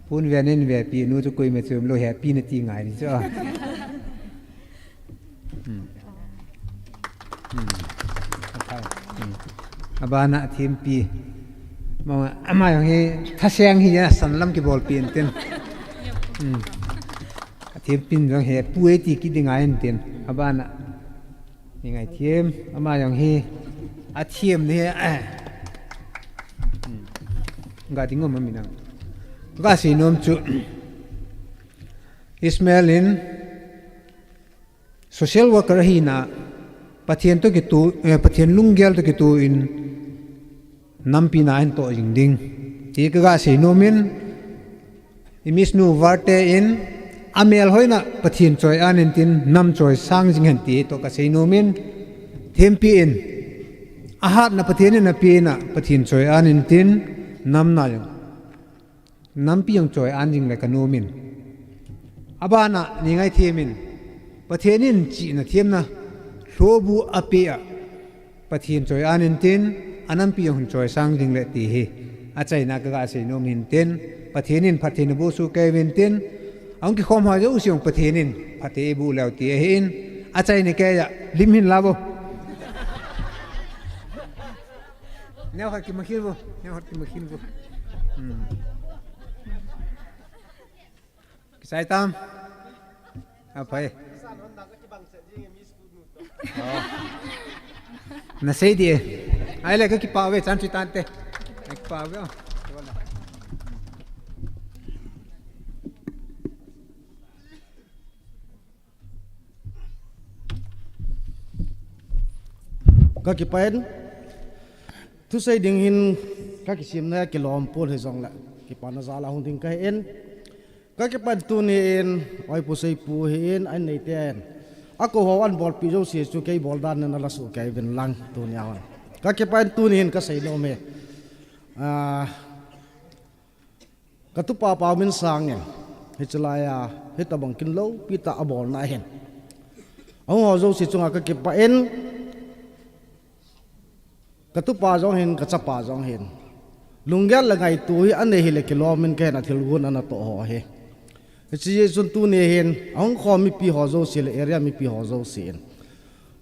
Pon ve nin vepeh nu chu koima chu umlou, hepeh nati ngai ni chu. Hmm. Hmm. Hmm. Abana thempi. Ama, ama jong hi thaseng hi ja sanlam kibolpeh intin. Hmm. Athempin jong hepu e ti kit ding ngai intin. Abana. Nei ngaithem, ama jong hi, athem ni hi, eh. Hmm. Ga ding um amin ang. Ga sei nom chu, Ismael in, social worker ahina, Pathen toh kitoh, eh, Pathen lunggel toh kitoh in, nampi na ahin toh jing ding. Ti kaga sei nom in, i Miss Nu Varte in, amel hoina Pathen choi an intin, nam choisang jing hen ti toh kasei nom in, thempi in, ahatna Pathen in apehna, Pathen choi an intin, nam na jong. Nampi jong choi an jing le kanom in. Abana, nei ngaithem in. Pathen in chihna themna lhobu apeh a. Pathen choi an intin, anampi jong hin choisang jing le ti hi. Achaina kaga sei nom hintin, Pathen in phatthei naboh soh kei uvin tin, ahung kikhom ho jouse jong Pathen in phatthei eiboh leu ti ahin, achaina keiya, lim hin la vo. Neo khat kimakhin vo, neo khat kimakhin vo. Hmm. Kisai tam. Aphai. Oh. Nasei di e. Ahile kakipah uve, chan chu tante. Kakipah uve. Oh. Kakipah in, thusei ding hin kakisimna kilom pon hijongle, kipana jal a hung ding kahi in, kakipah in tuni in, oipu seipu hi in, an neite in. Akou ho an bolpi jouse chu kei bol dan in ala soh kei uvin lang tuni a hon. Kakipah in tuni hin kasei nom e. Ah, katupa Paominsang in, hiche laiya, hitabang kin loupi tah abolna ahin. Ahung ho jouse chunga kakipah in, katupa jong hin, kachapa jong hin. Lunggel le ngaito hi anei hile kilom in kahin, athilgon ana toh ho hi. Hiche jeh chun tuni hin, ahung khom mipi ho jouse le area mipi ho jouse in,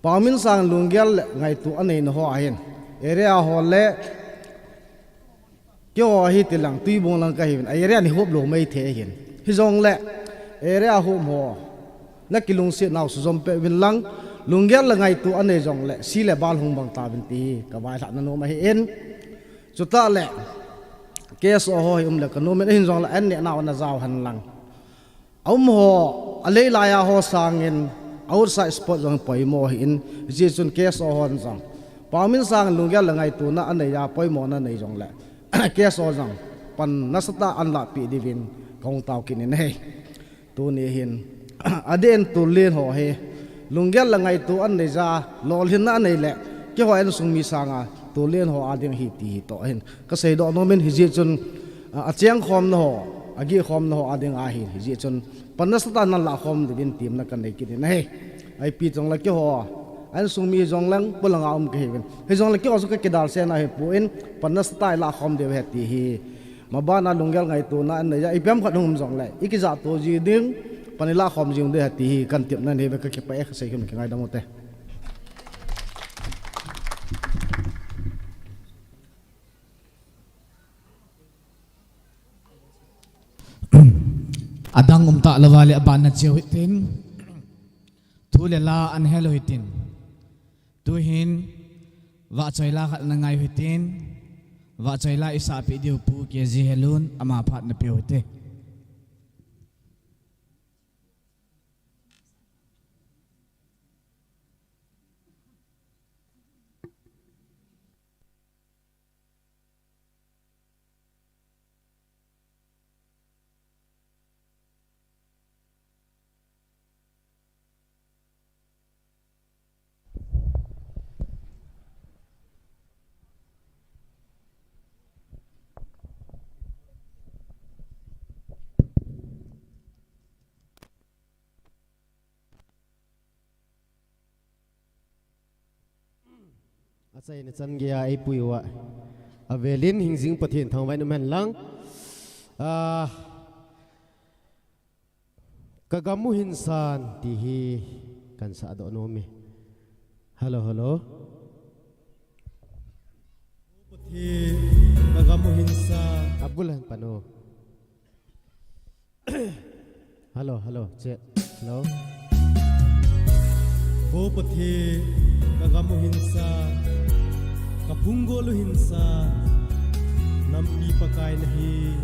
Paominsang lunggel le ngaito aneina ho ahin. Area ho le keiho hi tilang Tuibong lang kahiuvin, area hi hop lou maithei ahin. Hijongle area hom ho, nakilungset nau sujom peh uvin lang, lunggel le ngaito anei jongle, si le bal hung bang tauvin ti hi kavailhahna nom ahin. Chutah le, K S O ho hi um le kanom in, ahin jongle, an neh nau ana jao hen lang. Aum ho, alei laiya ho sangin, outside sport jong poimo ahin, hijeh chun K S O hon jong Paominsang lunggel le ngaitona aneiya poimona nei jongle, K S O jong pan nasatah a anlahpeh diuvin kahung tao kit in ahi. Tuni hin, adeh in tulen ho hi, lunggel le ngaito anei jeh a, lolhinna anei le, keiho insung mi sanga, tulen ho ading ahi ti hi toh hin kaseidoh nom in, hijeh chun, a, achengkhomna ho, agehkhomna ho ading ahin, hijeh chun, pan nasatah a nanlah khom diuvin temna kanei kit in ahi. Ipi jongle keiho, insung mi jongleng, polanga um kahiuvin. Hijongle keiho jong kakidalsen ahipon, pan nasatah a ilah khom diu ahi ti hi. Mabana lunggel ngaitona aneiya, ipi ham khat hung um jongle, ikijahto ji ding, pan ilah khom ji ding ahi ti hi katepna ahi ve, kakipah e, kasei kit in kingaidam ute. Adang umtah louva le abana cheu hitin. Thu le la ahin helou hitin. Tuhin, vahchoi la khat ana ngai u hitin, vahchoi la isahpeh diu Pu K G Helun, ama phat napeh u hite. Achaina chan geiya eipui uva, avelin hingjing Pathen thangvah in um hen lang. Ah, Ka gam u hin san ti hi kan sahdoh nom e. Hello, hello. Pathen, ka gam u hin san. Abul hen panu. Hello, hello, check. Hello. Vo Pathen, ka gam u hin san, ka phunggol u hin san, nampi Pakai nahi.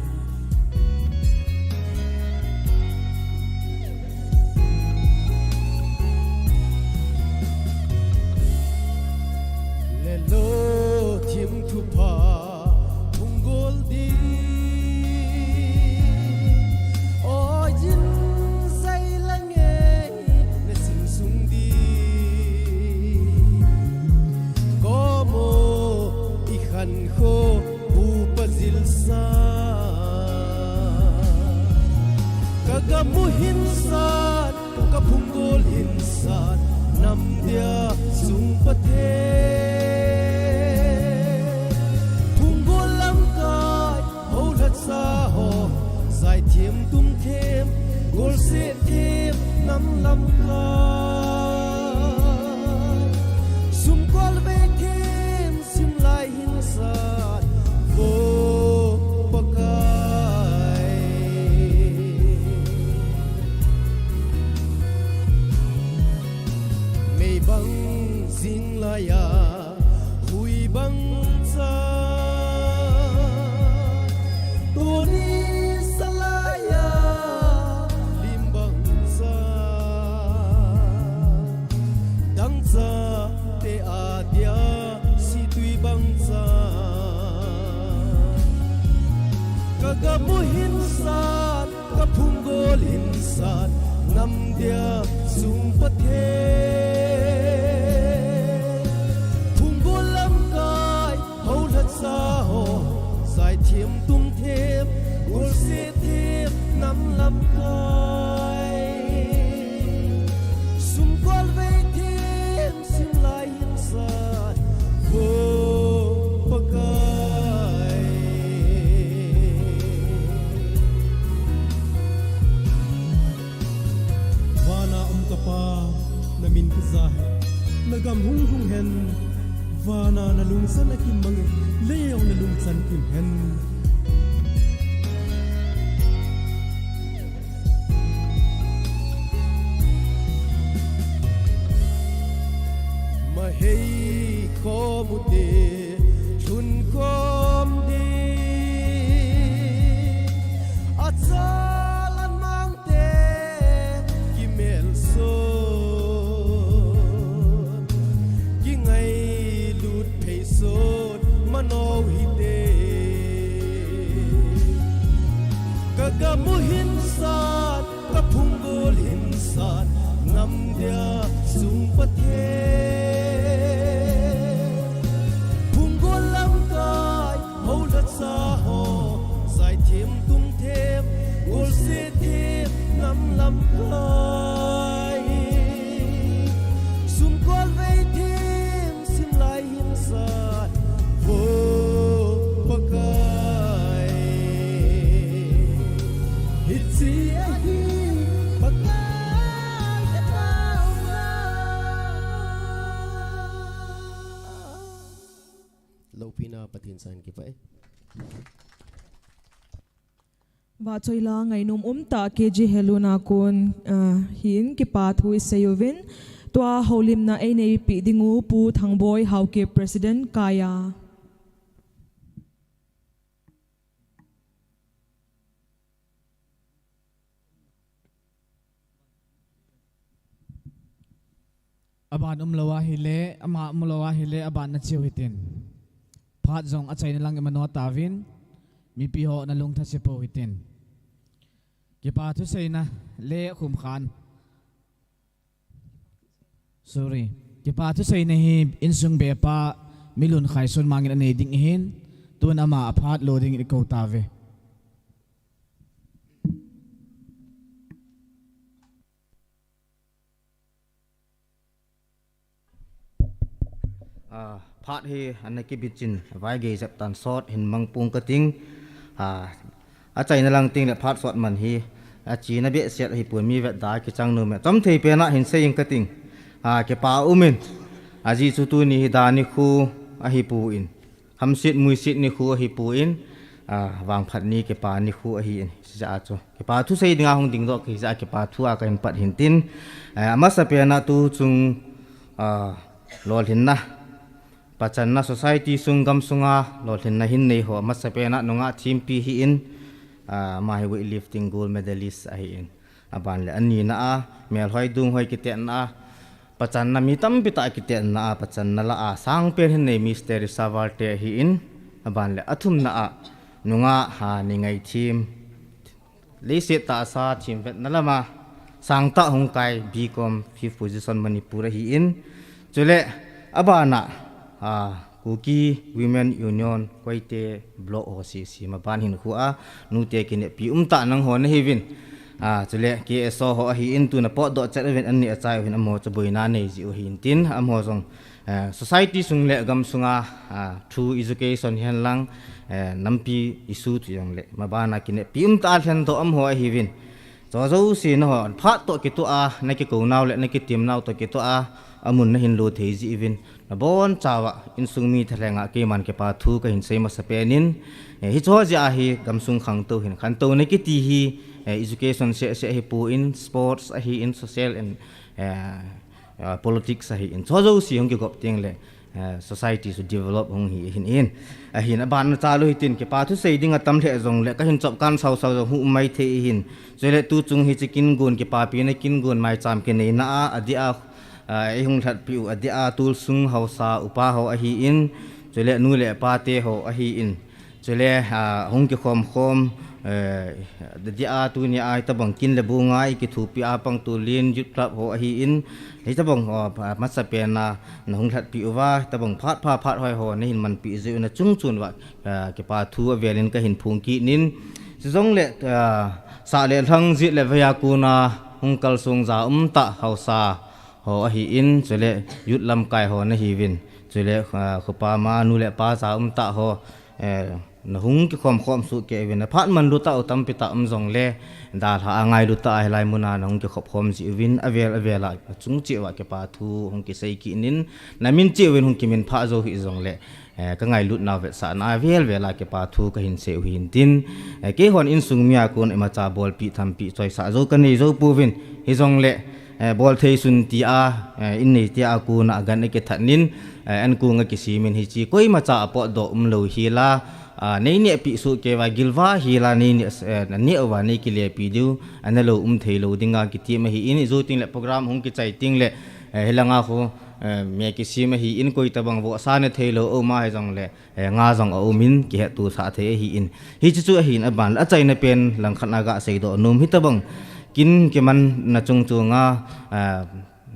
Lelo thim thupha phunggol ding, oi jin zai lang e na sing sung ding. Komo i khan kho bu pa zil sa. Ka gam u hin san, ka phunggol hin san, nam dia sung Pathen. Phunggol lamkai, ho lhatsa ho, zai thiam tum thiam, gol se thiam, nam lamkai. Sum kol ve thiam, sim lai hin san, vo Pakai. Mei bang zing lai a, hui bang cha. Tuni sa lai a, lim bang cha. Dangchate a dia, situi bang cha. Ka gam u hin san, ka phunggol hin san, nam dia sung Pathen. Phunggol lamkai Kapa, na min kija hen, na gam hung lhung hen, vana na lungsan a kimang, lei a na lungsan kim hen. Mahei khom u te, lhun khom ding, a chal an mang te, kimel sot, kingailut thei sot, mano hi te. Ka gam u hin sat, ka phunggol hin sat, ngam dia sung Pathen. Phunggol lamkai, ho le cha ho, sai them tum them, gol se them, nam lamkai. Sum gol vei them, sim lai hin sat, vo Pakai. Hiche ahi Pakai ka taona. Loupina Pathen cha hin kipah e. Vahchoila ngainom umtah K G Heluna kon, ah, hin kipa thu isei uvin. Tua houlimna eineipi ding u Pu Thangboi Haokip President kaiya. Aban umlou ahile, ama umlou ahile, aban na cheu hitin. Phat jong achaina lang imano tauvin, mipi ho na lungtha se pou hitin. Kipa thuseina le khum khan. Sorry. Kipa thuseina hi insung bepa Milun Khaison Mang in anei ding ahin, tun ama aphat lo ding in ikou tauve. Ah, phat hi ana kibit chin, vaigei jep tan sot hin mang pung kating. Ah, achaina lang teng le phat sot man hi, achena behseh hi pun mi vet da kichang nom e. Chomthei pen a hin sei ing kating. Ah, kipa um in. Ajeh chu tuni hi da nikho ahi pon. Hamset muiset nikho ahi pon, ah, vangphat ni kipa nikho ahin, hijeh a chu. Kipa thu sei dinga hung dingdoh kei jeh a kipa thu a kahin pat hin tin, eh, amasa pen a tu chung, ah, lolhinna, pachanna society sung gam sunga lolhinna hin nei ho, amasa pen a nungah thempi ahin, ah, ama hi weightlifting gold medalist ahin. Aban le anina a, melhoi dunghoi kitetna a, pachanna mi tampi tah kitetna a, pachanna lah a, sangpen hin nei Miss Teresa Valte ahin, aban le athumna a, nungah, ha, ni ngai them, leiset tahsa themvetna lama, sangtah hung kai, B Com, fifth position Manipur ahin, chule, aban a, ah, Kuki Women Union, Koite Block ho C C maban hin khu a, nute kinepi umtah nangho nahiuvin. Ah, chule K S O ho ahin tuna potdoh chet uvin anni achai uvin amaho chu boina nei ji u hin tin, amaho jong, eh, society sung le gam sunga, ah, through education hihen lang, eh, nampi issue thu jong le maban a kinepi umtah a lhendoh amaho ahiuvin. Cho jouse naho, phat toh kitoh a, nakikou nau le nakitim nau toh kitoh a, amun nahin lo thei ji uvin. Nabon chauva, insung mi thalhenga keiman kipa thu kahin sei masa pen in, eh, hicho jeh a hi gamsung khangtou hin, khantouna kiti hi, eh, education seh seh ahi pon, sports ahin, social and, eh, ah, politics ahin. Cho jouse hung kigop teng le, eh, society chu develop hung hi hin in. Ahin aban na chalu hitin kipa thu sei ding atam lheh jong le kahin chop kan sau sau jong hu mai thei hin. Chule tu chung hi chi kin gun kipapina kin gun maicham kineina a, adeh a, ah, eihung lhatpi u, adeh a tulsung haosa upa ho ahin. Chule nu le pa te ho ahin. Chule, ah, hung kikhom khom, eh, adeh a tunia hitabang kin le bu ngai kithupi a pang tulin youth club ho ahin. Hitabang ho, ah, masa pen a, nahung lhatpi uva, hitabang phat pha phat hoi ho, nahin manpi ji u na chung chun uva, ah, kipa thu avel in kahin phong kit in. Chujong le, ah, sah le lhang jet le vei a kona, hung kalsong ja umtah haosa ho ahin, chule youth lamkai ho nahiuvin. Chule, ah, khopa ma nu le pa ja umtah ho, eh, nahung kikhom khom soh kei uvin, aphat manlu tah u tampi tah um jongle, dalha a ngailu tah a hilai muna nahung kikhop khom jeh uvin, avel avel a nachung cheh uva kipa thu hung kisei kit in, namin cheh uvin hung kiminphah jou hih jongle, eh, ka ngailutna vetsahna avel vel a kipa thu kahin sei u hintin, eh, keihon insung mi a kon imacha bolpi thampi choisah jou kanei jou pouvin, hijongle, eh, bolthei sun tia, eh, in nei tia a kona gan akithat nin, eh, ankong akisimin hiche koimacha apotdoh umlou hila, ah, nei nehpi soh kei uva gilva hila nei neh, eh, neh uva nei kilepi diu, analou um theilou dinga kitim ahin, ijou tengle program hung kichai tengle, eh, hilanga khu, eh, mi kisim ahin koitobang vohsa ne theilou aum a hijongle, eh, nga jong aumin kihetto sah thei ahin. Hiche chu ahin aban le achaina pen langkhat a gaseidoh nom hitobang kin kimanna chung chunga, eh,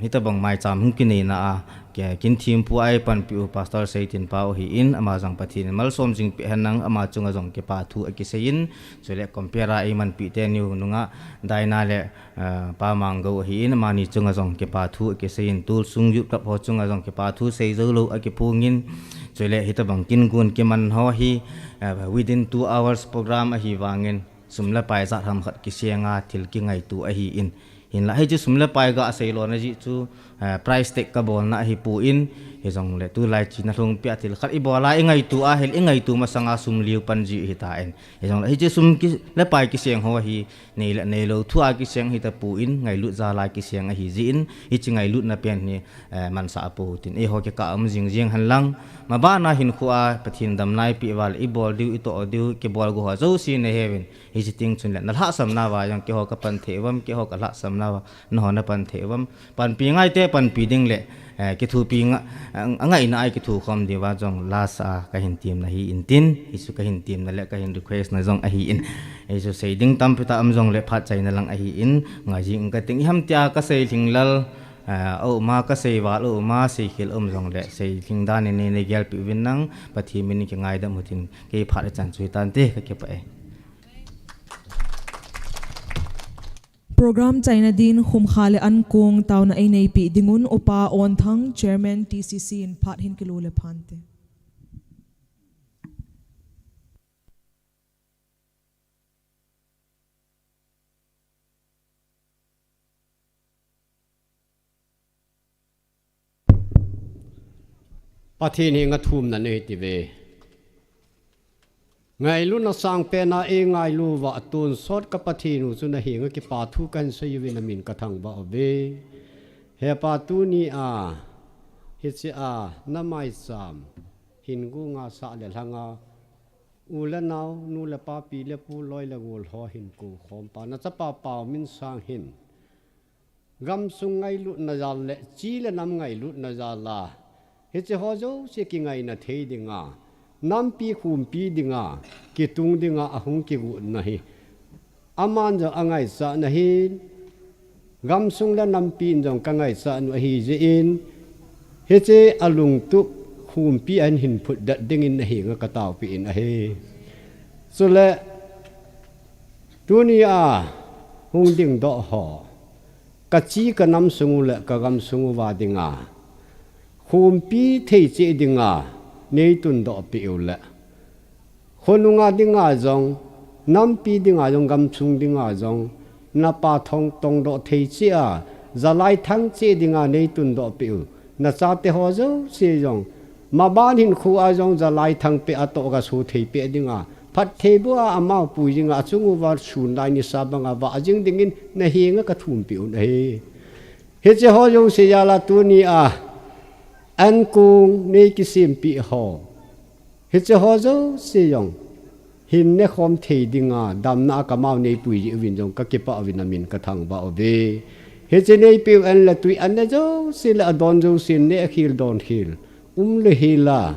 hitobang maicham hung kineina a, ke-, kin thempu a eipanpi u Pastor Seitinpao ahin, ama jong Pathen in malsom jing peh henlang, ama chunga jong kipa thu akiseiyin, chule compere a eimanpi teni u nungah Daina le, eh, Pa Manggou ahin, amani chunga jong kipa thu akiseiyin, Tulsung Youth Club ho chunga jong kipa thu sei joulou akiphongin, chule hitobang kin gon kiman ho hi, eh, within two hours program ahivangin, sum le pai jat hamkhat kisenga thil kingaito ahin, hinla hiche sum le pai gasei lona jeh chu, eh, price tag kabolna ahipon, hijongle tulai china lhungpi a thil khat ibola ingaito a hile ingaito masanga sum liu pan ji hitan, hijongle hiche sum ki-, le pai kiseng ho hi nei le neilou thua kiseng hitapon, ngailut jala kiseng ahijeh in, hiche ngailutna pen hi, eh, mansah apoutin, eiho kikah a um jing jing henlang, mabana hinkhoa Pathen damna eipeh uva le ibol diu, itoh diu, kibol go ho jouse naheuvin, hiche teng chunle nalhahsamna uva jong keiho kapan thei uvam, keiho kalhahsamna uva nangho napan thei uvam, panpi ngaite panpi ding le, eh, kithopi nga-, angaina a ikithokhom diuva jong lasa kahin temna ahin tin, hichu kahin temna le kahin request na jong ahin, hichu sei ding tampi tah um jongle phat chaina lang ahin, ngai jing kating, iham tia kasei lhinglel, eh, auma kasei val, auma seikhel um jongle sei lhing dan in nei, nei gelpeh uvin lang, Pathen min in kingaidam utin, kei phat ichan chu hitante, kakipah e. Program chaina din khumkha le ankong taona eineipeh dingun Upa Onthang, Chairman T C C in phat hin kilo le phante. Pathen henga thumna nei tive. Ngailutna sangpen a eingailu uva atonsot ka Pathen u chu nahenga kipa thu kahin seiuve, namin kathangvah uve. He Pa, tunia hichea namaicham hin gonga sah le lhanga u le nao, nu le pa, pi le pu, loi le gol ho hin koukhom pa, nachapa Paominsang hin gamsung ngailutna jal le chi le nam ngailutna jal a hiche ho jouse kingaina thei dinga, nampi khumpi dinga, kitung dinga ahung kigotna hi aman jong angaisahna hin, gamsung le nampi in jong kangaisah u ahijeh in, hiche alungtup khumpi a hin phutdet dingin nahenga kataopeh in ahi. Chule tunia hung dingdoh ho, kachi kanam sung u le kagam sung uva dinga khumpi thei cheh dinga neitundoh peh u le, khonunga dinga jong, nampi dinga jong, gamsung dinga jong, napa thong tongdoh thei cheh a, jalaithang cheh dinga neitundoh peh u. Nachate ho jouse jong, maban hinkhoa jong jalaithang peh a toh gaso thei peh dinga, phatthei boh a amau pui dinga, achung uva sun lai nisa banga vah jing dingin nahenga kathumpeh u ahi. Hiche ho jouse jal a tunia ankong neikisempeh ho, hiche ho jouse jong hin nekhom thei dinga damna a kamau neipui jeh uvin jong kakipah uvin, namin kathangvah uve. Hiche neipeh u an le tui, aneh jouse le adon jouse, nehkhel donkhel um le hel a,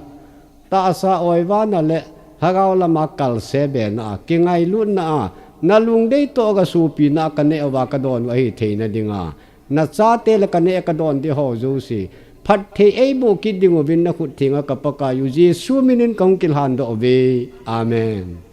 tahsa oivana le lhagao lama kalse bena a, kingailutna a, nalungdei toh gasopina a kaneh uva kadon u ahi theina dinga, nachate le kaneh kadon ding ho jouse phatthei eiboh kit dinguvin nakhut thenga ka Pakai u Jesu minin kahung kilhandoh uve. Amen.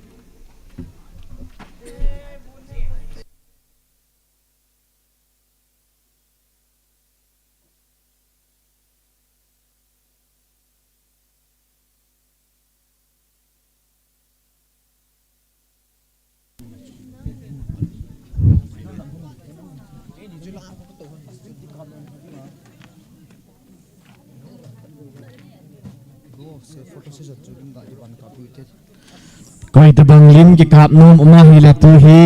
Koi tabang lim kikap nom um ahile tu hi.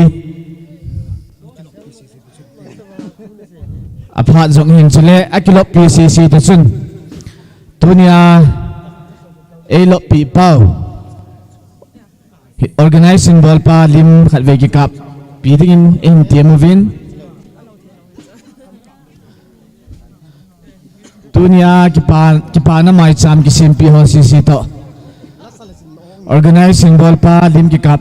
Aphat jong hin chule, akilop P C C te chun. Tunia, eilop pi pau. Organizing bolpa lim khatvei kikap pi dingin eihin tem uvin. Tunia kipa, kipana maicham kisempi ho sese toh. Organizing bolpa lim kikap.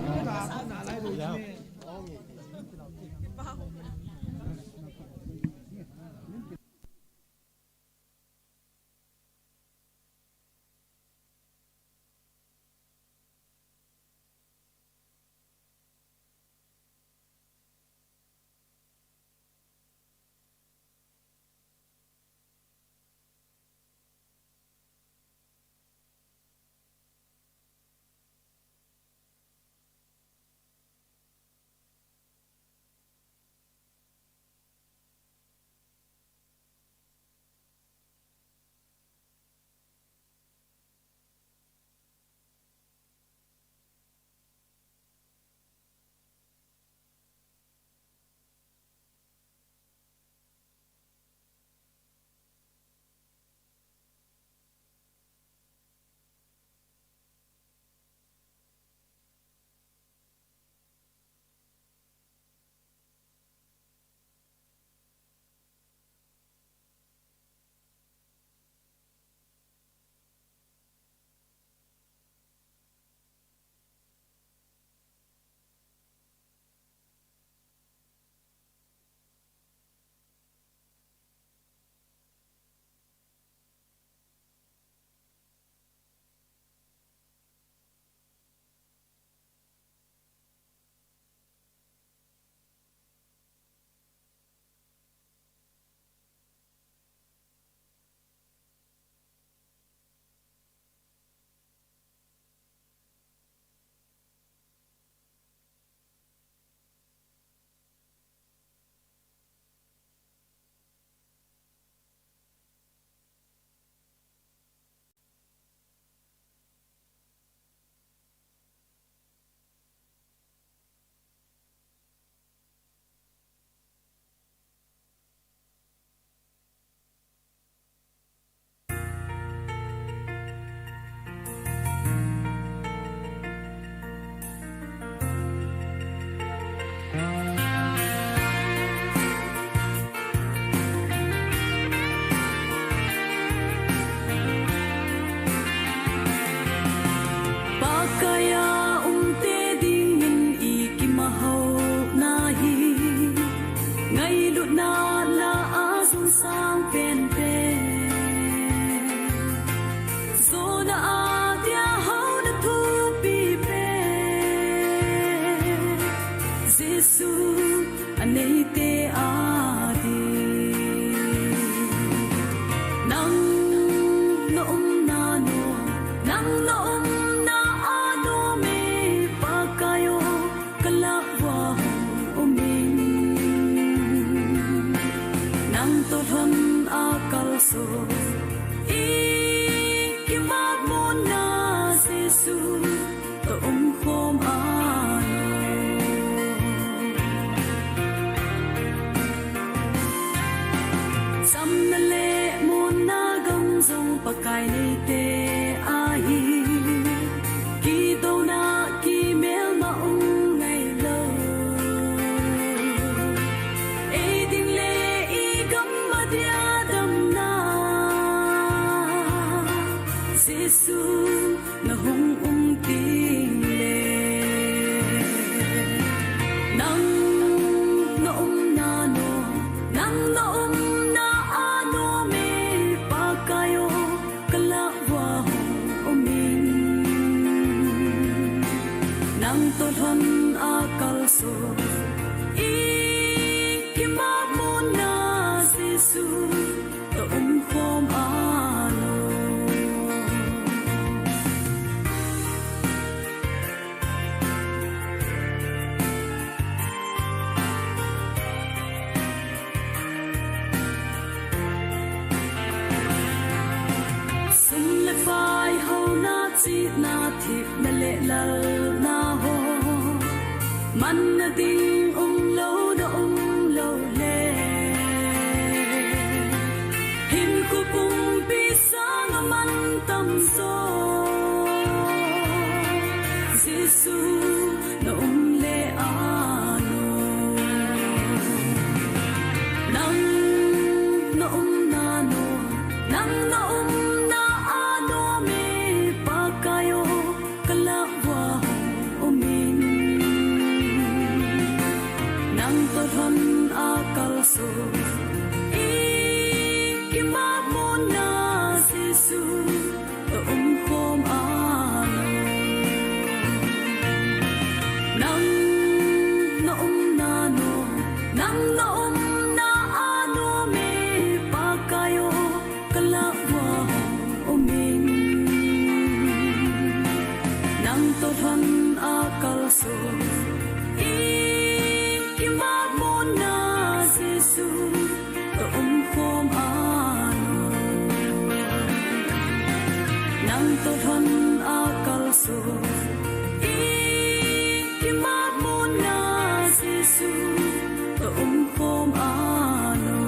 Pakaiya umte dingin i kimaho nahi, ngailutna la a sung sang penpen. Sona a dia hau na thupi pen. Jesu a neite a di. Nang na umna no, nang na umna a no me Pakaiya. Kalap vua hung um in, nang toh lhon a kalson, i kimat mona Jesu toh umkhom a no. Chamna le monna gam jong Pakai neite ahi. Kidouna kimelma um ngailou. Ei ding le i gam a dia damna Jesu na hung um ting le. Nang na umna no, nang na umna a no me Pakaiya. Kalap vua Lalna ho manna ding umlou na umlou le, hinkho pumpi sanga man tamjo, Jesu na um le ano. Nang na umna nom, nang na umna anom e Pakai o, kalah uva hung um in. Nang toh lhon a kalson, i kimatmona Jesu, ka umkhom a nom. Nang na umna nom, nang na umna anom e Pakai o, kalah uva hung um in. Nang toh lhon a kalson, i kimatmona Jesu, ka umkhom a nom. Nang toh lhon a kalson, i kimatmona Jesu, ka umkhom a nom.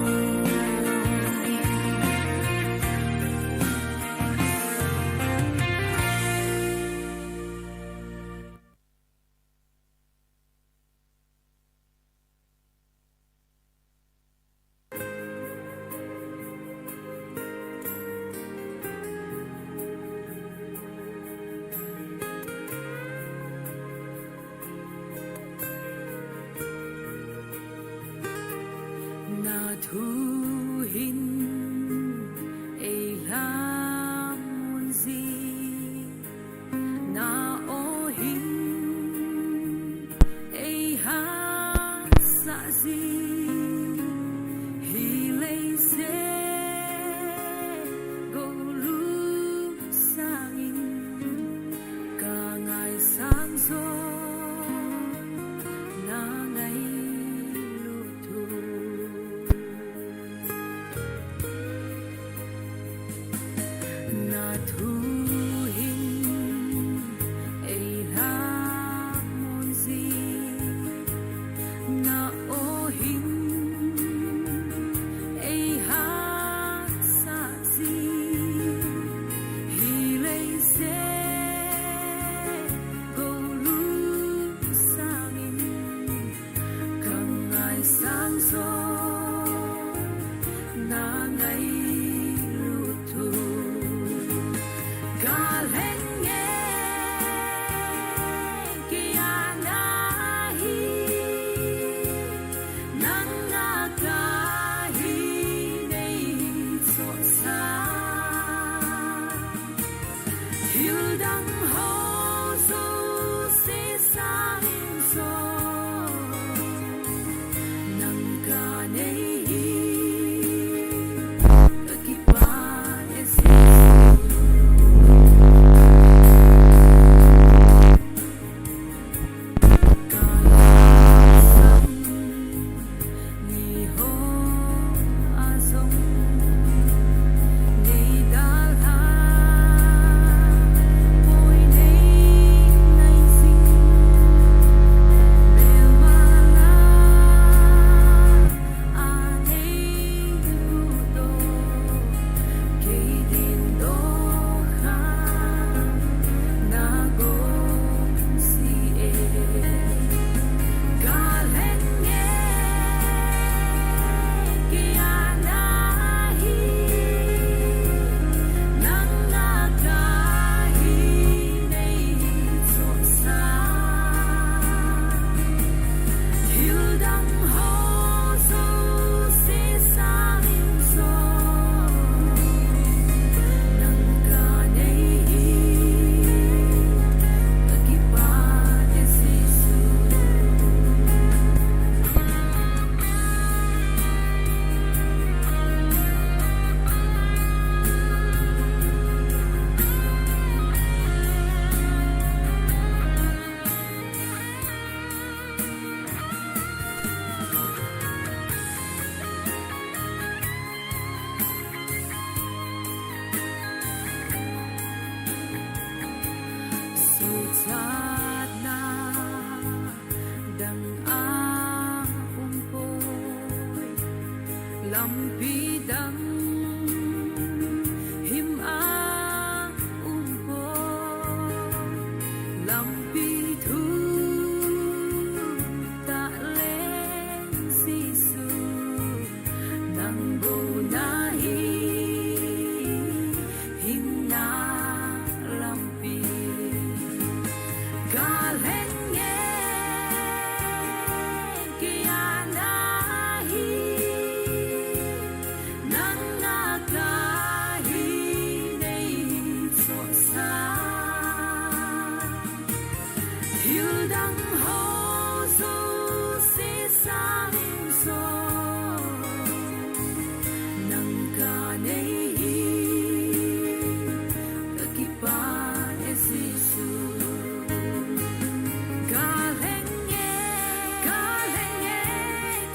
Na thu hin ei lhamon jin, na aw hin ei hatsah jin, hi leiset gou lut sangin ka ngaisang jo na ngailut thu. Pi dang him a um poi, lampi thu tah leng Jesu, nang bou nahi hinna lampi. Ka lheng e, kei a nahi, nang a kahi nei chohsa. Thil dang ho jouse sangin jong nang ka nei hi, ka kipah e Jesu. Ka lheng e, ka lheng e,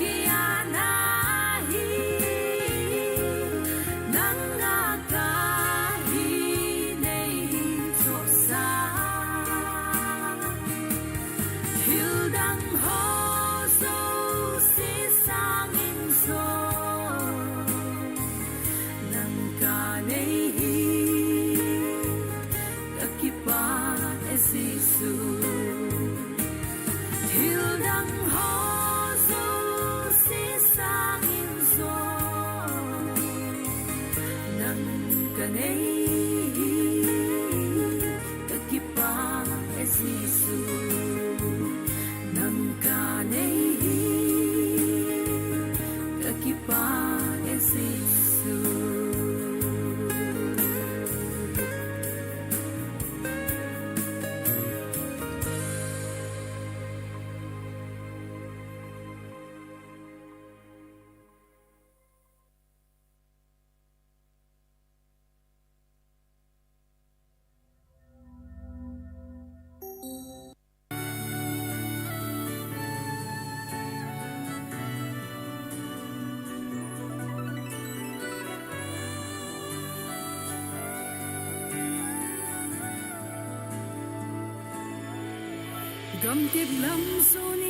kei a nahi, nang a kahi nei chohsa. Thil dang ho jouse sangin jong nang ka nei hi, ka kipah e Jesu. Thil dang ho jouse sangin jong nang ka nei hi, ka kipah e Jesu. Nang ka nei hi, ka kipah e Jesu. Gamtip lam sun